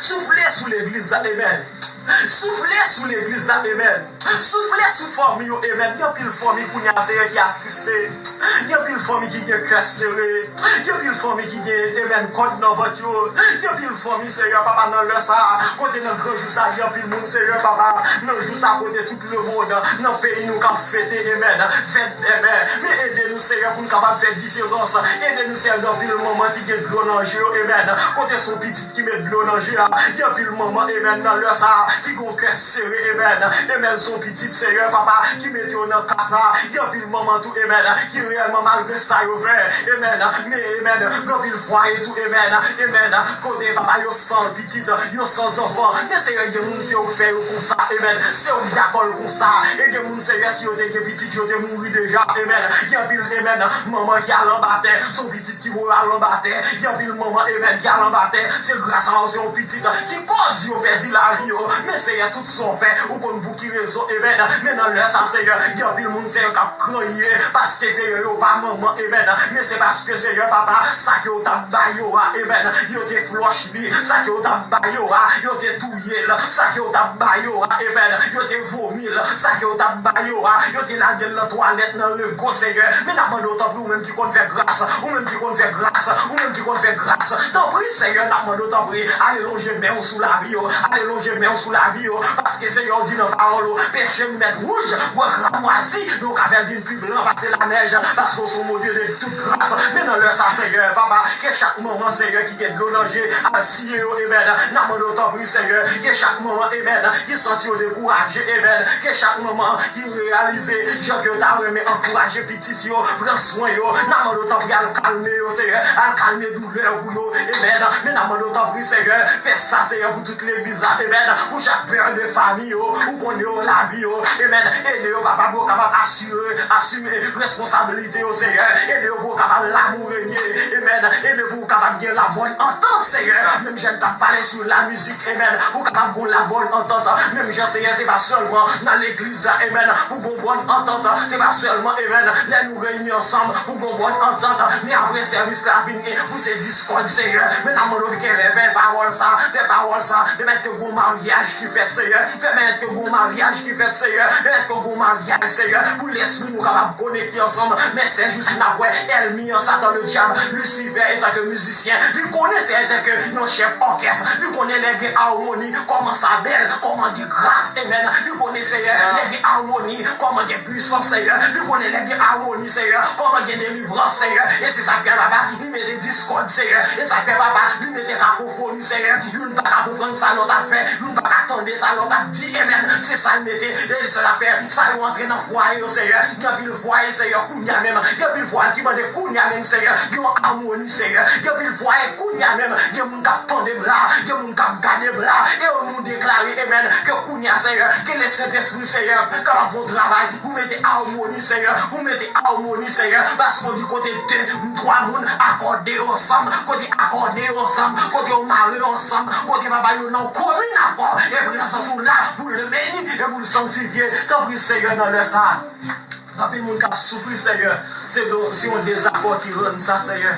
Soufle sou legliz la, amen. Soufle sou legliz la, amen. Soufle sou fanmi yo, amen. Gen anpil fanmi kounye a, Seyè, ki atriste. Gen anpil fanmi ki gen kè sere. Gen anpil fanmi ki gen, amen, kòd nan vant yo. Gen anpil fanmi, Seyè, papa, nan lè sa a, kote nan gran jou sa a, gen anpil moun, Seyè, papa, nan jou sa a, kote tout lemonn, nan peyi nou k ap fete, amen, fèt, amen. Men ede nou, Seyè, pou n kapab fè diferans. Ede nou, Seyè, gen anpil manman ki gen dlo nan je yo, amen. Kote se yon pitit ki met dlo nan je a. Gen anpil manman, amen, nan lè sa a, ki gon kè sere, amen. Amen, se yon pitit, Seyè, papa, ki mete yo nan ka sa a. Gen anpil manman tou, amen, ki reyèlman malgre sa yo fè, amen. Men, amen, gen anpil fwaye tou, amen, amen, kote, papa, yo san pitit, yo san zanfan. Men, Seyè, gen moun se ou k fè yo konsa, amen. Se ou k dakò l konsa. E gen moun, Seyè, si yo te gen pitit, yo te mouri deja, amen. Gen anpil, amen, manman ki al anba tè, se yon pitit ki voye al anba tè. Gen anpil manman, amen, ki al anba tè. Se gras a ou, se yon pitit ki koz yo pèdi lavi yo. Men, Seyè, tout sa w fè, ou konn pou ki rezon, amen. Men nan lè sa, Seyè, gen anpil moun, Seyè, k ap kranye, paske, Seyè, yo pa manman, amen. Men se paske, Seyè, papa, sa ke w t ap ba yo a, amen, yo te flòch li. Sa ke w t ap ba yo a, yo te touye l. Sa ke w t ap ba yo a, amen, yo te vomi l. Sa ke w t ap ba yo a, yo te lage l nan twalèt, nan rego, Seyè. Men n ap mande w, tanpri, ou menm ki konn fè gras, ou menm ki konn fè gras, ou menm ki konn fè gras. Tanpri, Seyè, n ap mande w, tanpri, ale lonje men w sou lavi yo, ale lonje men w sou lavi yo, paske, Seyè, w di nan pawòl ou, peche m mèt wouj, wè kramwazi, men w ka fè l vin pi blan pase lanèj, paske w se yon Bondye de tout gras. Men nan lè sa, Seyè, papa, ke chak manman, Seyè, ki gen dlo nan je, al siye yo, amen. N ap mande w, tanpri, Seyè, ke chak manman, amen, ki santi yo dekouraje, amen, ke chak manman ki reyalize jan ke yo ta renmen ankouraje pitit yo, pran swen yo. N ap mande w, tanpri, al kalme yo, Seyè, al kalme doulè pou yo, amen. Men n ap mande w, tanpri, Seyè, fè sa, Seyè, pou tout legliz la, amen, pou chak pè de fanmi yo, ou konnen yo, lavi yo, amen. Ede yo, papa, pou yo kapab asire, asime responsablite yo, Seyè. Ede yo pou yo kapab lanmou renye, amen. Ede pou yo kapab gen labòn antant, Seyè. Menm jan n t ap pale sou lamizik, amen, pou kapab gon labòn antant. Menm jan, Seyè, se pa sèlman nan legliz la, amen, pou gon bòn antant. Se pa sèlman, amen, lè nou reyini ansanm pou gon bòn antant, men apre sèvis la vin gen pou se diskòd, Seyè. Men n ap mande w, fè, fè pawòl sa, fè pawòl sa, pèmèt ke gon maryaj ki fèt, Seyè. Pèmèt ke gon maryaj ki fèt, Seyè. Pèmèt ke gon maryaj, Seyè, pou lespri nou kapab konekte ansanm. Men se jou si n ap wè ènmi an, Satan Ledyab, Lisifè, etanke mizisyen, li konnen se etanke yon chèf òkès, li konnen lè gen amoni, kòman sa bèl, kòman gen gras, amen. Li konnen, Seyè, lè gen amoni, kòman gen pwisans, Seyè. Li konnen lè gen amoni, Seyè, kòman gen delivrans, Seyè. E se sa k fè, papa, li mete diskòd, Seyè. E sa k fè, papa, li mete kakofoni, Seyè. Youn pa ka konprann sa lòt ap fè, youn pa ka tande sa lòt ap di, amen. Se sa l mete, e se sa k fè sa yo antre nan fwaye yo, Seyè. Gen anpil fwaye, Seyè, kounye a menm. Gen anpil fwaye ki mande kounye a menm, Seyè, gen yon amoni, Seyè. Gen anpil fwaye kounye a menm, gen moun k ap tande m la, gen moun k ap gade m la, e nou deklare, amen, ke kounye a, Seyè, ke le Sentespri, Seyè, kapab fè yon travay pou mete amoni, Seyè, pou mete amoni, Seyè, paske w di kote de, twa moun akòde yo ansanm, kote akòde yo ansanm, kote yo mare yo ansanm, kote papa yo nan yon komin akò, e prezans ou la pou l beni e pou l sanktifye. Tanpri, Seyè, nan lè sa a. Anpil moun k ap soufri, Seyè, se do, se yon dezakò ki rann sa, Seyè.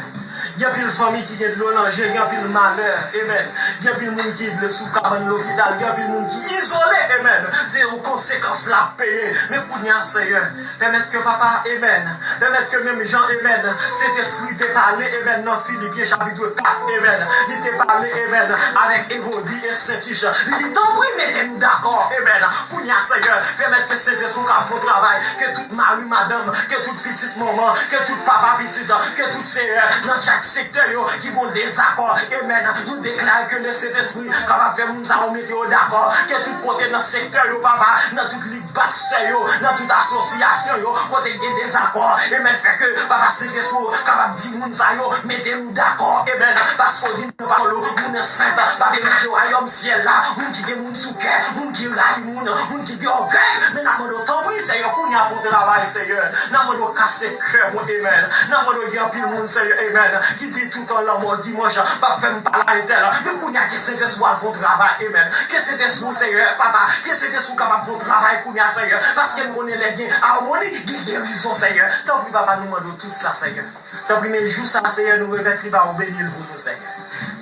Gen anpil fanmi ki gen dlo nan je, gen anpil malè, amen. Gen anpil moun ki sou kabann lopital, gen anpil moun ki izole, amen. Se yon konsekans l ap peye. Men kounye a, Seyè, pèmèt ke papa, amen, pèmèt ke menm jan, amen, Sentespri te pale, amen, nan Filipyen chapit kat, amen, li te pale, amen, avèk Evodi e Sentich. Li di, tanpri, mete nou dakò, amen. Kounye a, Seyè, pèmèt ke Sentespri w ka fè yon travay, ke tout mari madanm, ke tout pitit manman, ke tout papa pitit, ke tout, Seyè, nan chak sektè yo ki gon dezakò, amen, nou deklare ke le Sentespri kapab fè moun sa yo mete yo dakò, ke tout kote nan sektè yo, papa, nan tout lig pastè yo, nan tout asosyasyon yo, kote gen dezakò, amen, fè ke papa Sentespri w kapab di moun sa yo, mete nou dakò, amen, paske w di nan pawòl ou, moun ansent pa merite wayòm syèl la, moun ki gen moun sou kè, moun ki rayi moun, moun ki gen ògèy, men n ap mande w, tanpri, Seyè, kounye a fè yon travay, Seyè, n ap mande w kase kè mwen, amen, n ap mande w gen anpil moun, Seyè, amen, ki di toutan lanmò dimanch, p ap fè m pale a entèl, men kounye a ke Sentespri w al fè yon travay, amen, ke Sentespri w, Seyè, papa, ke Sentespri w kapab fè yon travay kounye a, Seyè, paske m konnen lè gen amoni, gen gerizon, Seyè, tanpri, papa, nou mande w tout sa, Seyè. Tanpri, men jou sa, Seyè, nou remèt li ba ou, beni l pou nou, Seyè.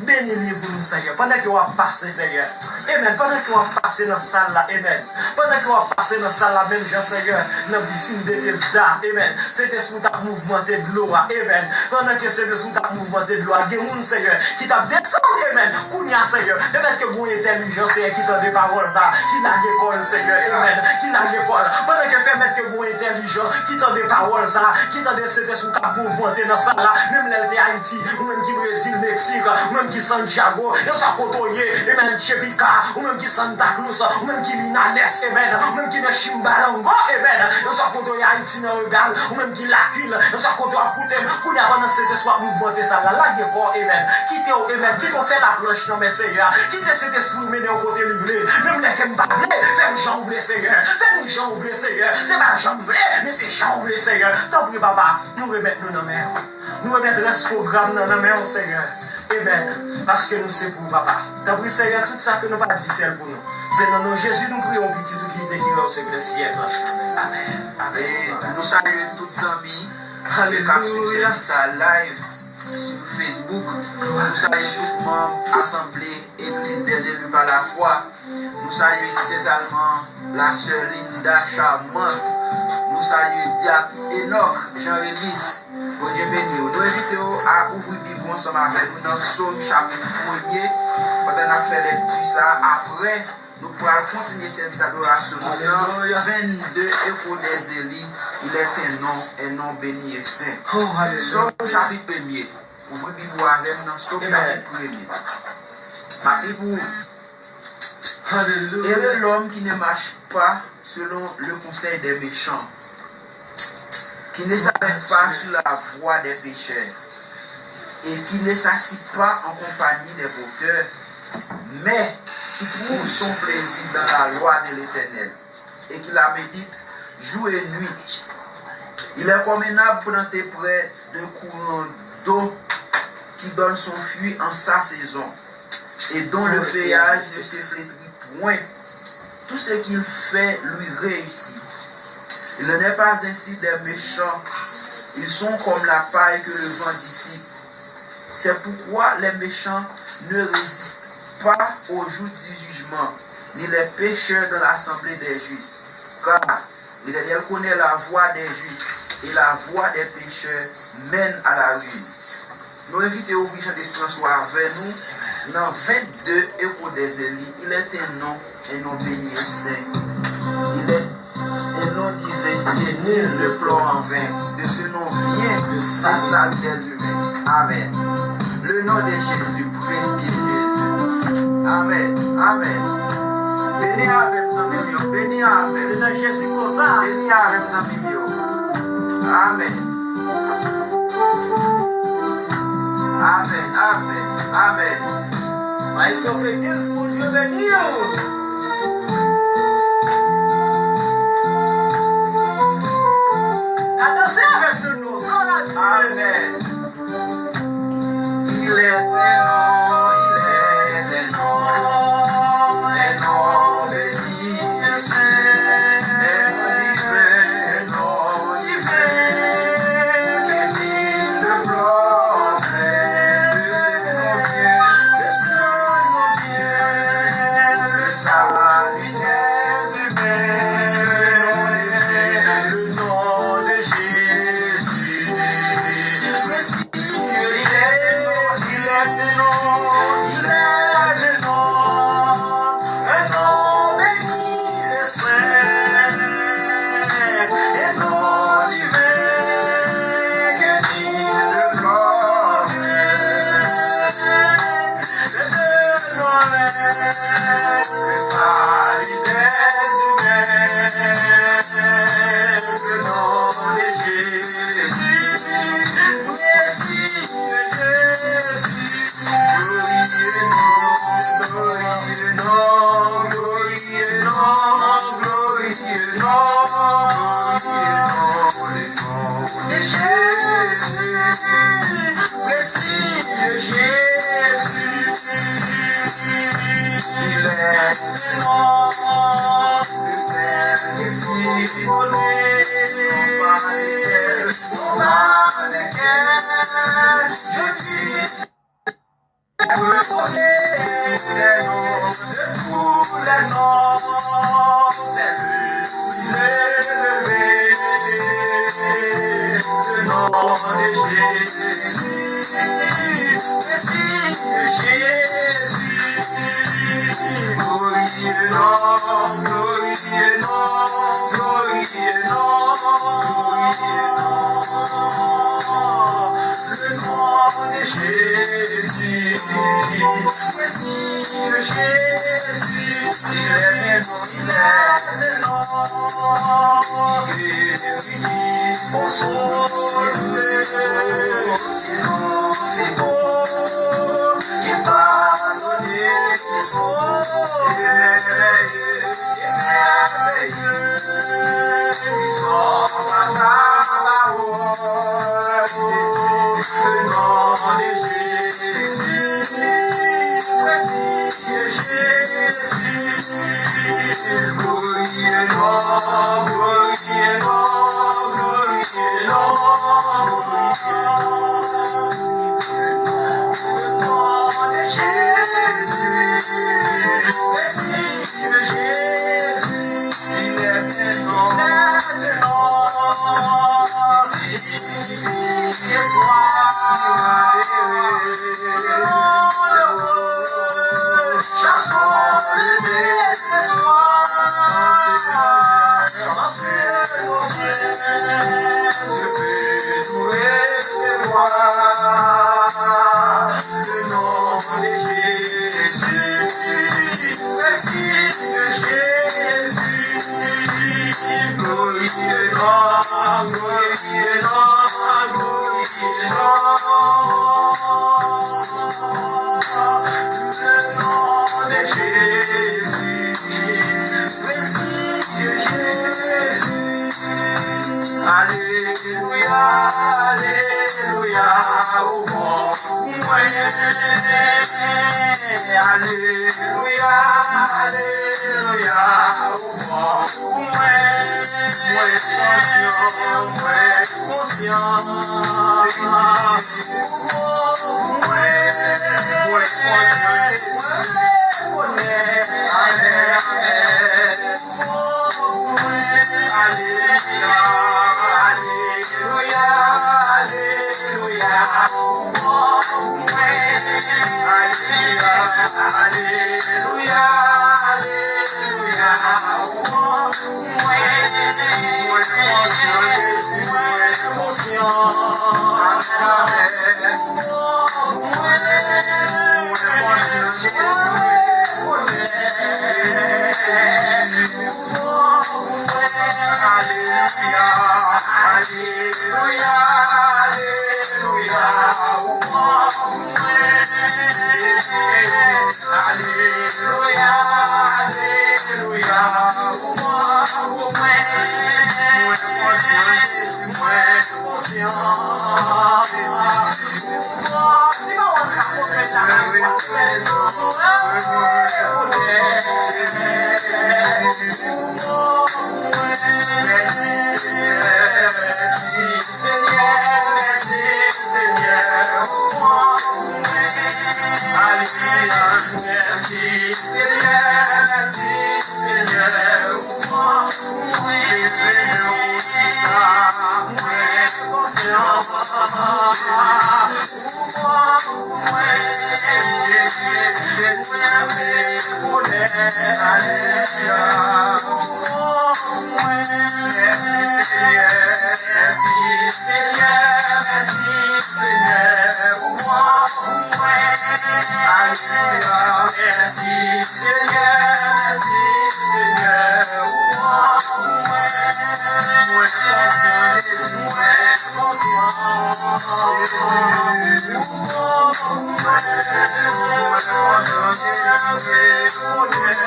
Beni li pou nou, Senyè, pandan ke w ap pase, Senyè. Amen. Pandan ke w ap pase nan sal la, amen. Pandan ke w ap pase nan sal la, menm jan, Senyè, nan pisin Betesda, amen. Sentespri w t ap mouvmante dlo a, amen. Pandan ke Sentespri w t ap mouvmante dlo a, gen moun, Senyè, ki t ap desann, amen. Kounye a, Senyè, pèmèt ke gen yon entèlijans, Senyè, ki tande pawòl sa, ki lage kò l, Senyè, amen. Ki lage kò l. Pandan ke pèmèt ke gen yon entèlijans ki tande pawòl sa, ki tande Sentespri w k ap mouvmante nan sal la, menm lè l te Ayiti, ou menm ki Brezil, Meksik, ou menm ki Santiago, yo sa kote w ye, amen, Chepika, ou menm ki Santa Cruz, ou menm ki Linares, amen, ou menm ki nan Chimbalango, amen, yo sa kote w ye, Ayiti nan Regal, ou menm ki Lakil, yo sa kote w ap koute m, kounye a pandan Sentespri ap mouvmante sal la, lage kò w, amen, kite w, amen, kite w fè laplanch nan men Seyè a, kite Sentespri w mennen w kote li vle, menm lè ke m pa vle, fè m jan w vle, Seyè, fè m jan w vle, Seyè, se pa jan m vle, men se jan w vle, Seyè, tanpri, Papa, nou remèt nou nan men w. Nou remèt rès pwogram nan nan men w, Senyè. Amen. Paske nou se pou w, Papa. Tanpri, Senyè, tout sa ke nou pa di, fè l pou nou. Se nan non Jezi nou priye w, Pitit ou ki te ki rèy syèk dè syèk. Amen. Amen. E nou salye tout zanmi ki ap swiv sèvis sa live sou Facebook. Nou salye tout manm asanble Egliz dè Eli pa lafwa. Nou salye espesyalman la sè Linda Charmant. Nou salye dyak Enòk Jean Remis. Bondye beni w. Nou envite w a ouvri Bib ou ansanm avè nou nan Sòm chapit premye. Pandan n ap fè lèkti sa a, apre, nou pral kontinye sèvis adorasyon nou nan vennde Eko dè Eli, Il est un nom, un nom béni et saint. Sòm chapit premye. Ouvri Bib ou avè m nan Sòm chapit premye. M ap li pou ou. Heureux l'homme qui ne marche pas selon le conseil des méchants, qui ne s'arrête pas sur la voie des pécheurs, et qui ne s'assit pas en compagnie des vauqueurs, mais qui trouve son plaisir dans la loi de l'Éternel, et qui la médite jour et nuit. Il est comme un arbre planté près d'un courant d'eau qui donne son fruit en sa saison, et dont le feuillage ne se flétrit point. Tout ce qu'il fait lui réussit. Il n'en est pas ainsi des méchants. Ils sont comme la paille que le vent dissipe. C'est pourquoi les méchants ne résistent pas au jour du jugement, ni les pécheurs dans l'assemblée des justes. Car l'Éternel connaît la voie des justes, et la voie des pécheurs mène à la ruine. Nou envite w ouvri chan despirans ou avè nou nan vennde Eko dè Eli, Il est un nom, un nom béni et saint. Il est un nom divin que nul ne pleure en vain. De ce nom vient le salut des humains. Amen. Le nom de Jésus, précieux Jésus. Amen. Amen. Beni avè m, zanmi m yo. Beni avè m. Se nan Jezi konsa. Beni avè m, zanmi m yo. Amen. Amen, amen, amen. Maestro Fekils, Bondye beni w. Ka danse avèk nou, non. Glwa a Dye. Amen. Il est un nom, il est un nom, un nom béni et saint, un nom divin, un nom divin, que nul ne pleure en vain. De ce nom vient, de ce nom vient le salut des humains. Le nom de Jésus, le nom de Jésus. Jésus, il est un nom, il est un nom, un nom béni et saint, un nom divin que nul ne connaît. Le nom, le salut des humains, le nom de Jésus. Jésus, Jésus, glorieux nom, glorieux nom, glorieux nom, glorieux nom, glorieux nom, le nom de Jésus, précieux Jésus. Il est le nom de saint qui fit donner par lequel, par lequel je vis. Sonner les noms de tous les noms, c'est le plus élevé. Le nom de Jésus, Messie de Jésus. Glorieux nom, glorieux nom, glorieux nom, glorieux nom. Le nom de Jésus, Messie de Jésus, il est le nom, il est le nom qui guérit, qui console, qui est doux, si doux, si beau, qui pardonne, qui sauve, qui est merveilleux, qui est merveilleux, qui sauve à sa parole. Le nom de Jésus, précieux Jésus, glorieux nom, glorieux nom, glorieux nom, glorieux nom. Le nom de Jésus, Messie de Jésus, il est le nom, il est le nom. Ce soir, chassons le désespoir. Parce que nos yeux ne peuvent nous recevoir. Le nom de Jésus, merci de Jésus. Glorieux nom, glorieux nom, glorieux nom. Le nom de Jésus, Messie de Jésus. Alléluia, alléluia, ou bon pou mwen. Alléluia, alléluia, ou bon pou mwen. Mwen konsyan, mwen konsyan. Ou bon pou mwen. Mwen konsyan. Mwen rekonèt. Amèn, amèn. Alelouya, alelouya, alelouya. Alelouya, alelouya, alelouya. Mwen konsyan, Jezi, mwen konsyan. Amèn, amèn. Alelouya, alelouya, alelouya. Alelouya, alelouya. Mwen konsyan, Jezi, mwen konsyan. Alelouya. Mèsi, Senyè, mèsi, Senyè, ou bon pou mwen. Mwen konsyan, ou bon pou mwen. Mwen rekonèt, alelouya, ou bon pou mwen. Mèsi, Senyè, mèsi, Senyè, mèsi, Senyè, ou bon pou mwen. Alelouya, mèsi, Senyè, mèsi, Senyè, ou bon pou mwen. Mwen konsyan, Jezi, mwen konsyan. Ou bon pou mwen. Mwen konsyan, Jezi, mwen rekonèt.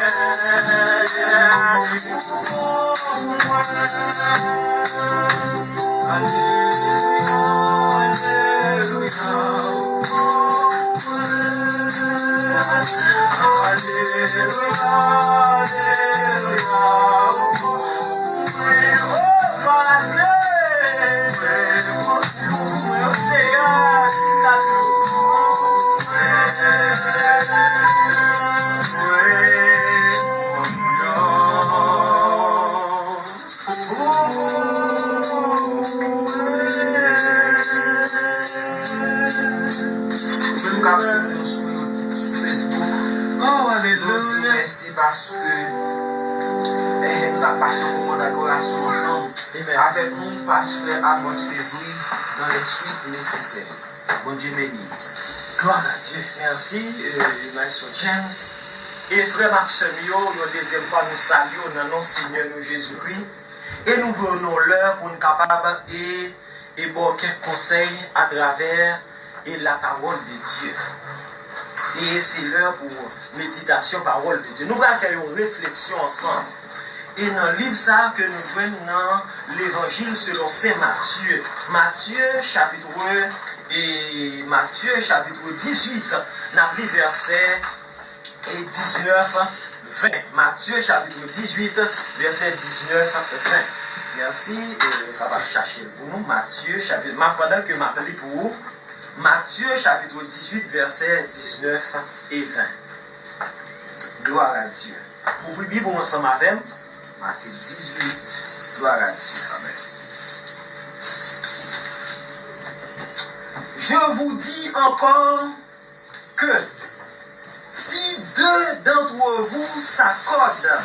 pase yon moman dadorasyon ansanm avèk nou, pastè Amos Fevry, dans les suites nécessaires. Bondye beni. Gloire à Dieu. Merci, euh, Maestro James. E frè m ak sè m yo, yon dezyèm fwa nou salye w nan non Senyè nou Jezikri. E nou vle w nan lè pou n kapab e, e ba w kèk konsèy atravè e la parole de Dieu. E se lè pou meditasyon pawòl de Dye. Nou pral fè yon refleksyon ansanm. E nan liv sa a ke nou jwenn nan Levanjil selon Sen Matye. Matye chapit, e Matye chapit dizuit, n ap li vèsè e diznèf, ven. Matye chapit dizuit, vèsè diznèf, ven. Mèsi, e kapab chache l pou nou. Matye chapit, m ap, pandan ke m ap li pou ou, Matye chapit dizuit, vèsè diznèf e ven. Gloire à Dieu. Ouvri Bib ou ansanm avè m. Matye dizuit. Gloire à Dieu. Amen. Je vous dis encore que si deux d'entre vous s'accordent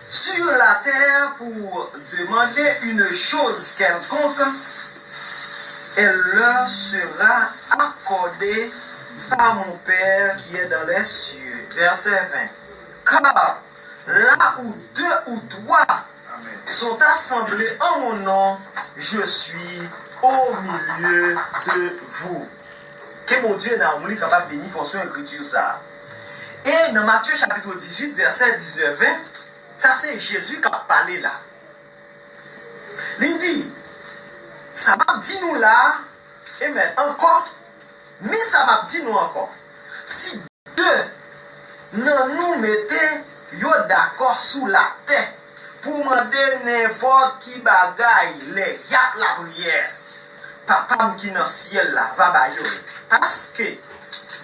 sur la terre pour demander une chose quelconque, elle leur sera accordée par mon Père qui est dans les cieux. Verset vingt. Car là où deux ou trois sont assemblés en mon nom, je suis au milieu de vous. Ke Bondye nan amour li kapab beni pòsyon ekriti sa a. E nan Matye chapit dizuit, vèsè diznèf, ven, sa se Jezi k ap pale la. Li di, sa m ap di nou la, amen, ankò, men sa m ap di nou ankò. Si de nan nou mete yo dakò sou latè pou mande nenpòt ki bagay lè y ap lapriyè, Papa m ki nan syèl la va ba yo l. Paske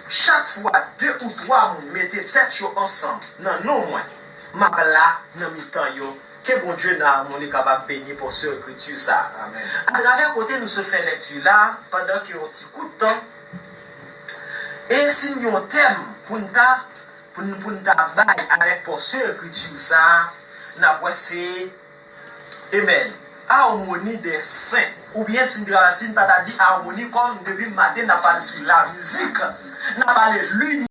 chak fwa de ou twa moun mete tèt yo ansanm nan non mwen, m ap la nan mitan yo. Ke Bondye nan amour li kapab beni pòsyon ekriti sa a. Amen. Atravè kote nou sot fè lèkti la, pandan ke yon ti kout tan, e si n gen yon tèm pou n ta, pou n, pou n ta bay avèk pòsyon ekriti sa a, n ap wè se, amen, harmonie des saints. Oubyen si n ta, si n pa ta di harmonie, kòm depi maten n ap pale sou la mizik, n ap pale linite.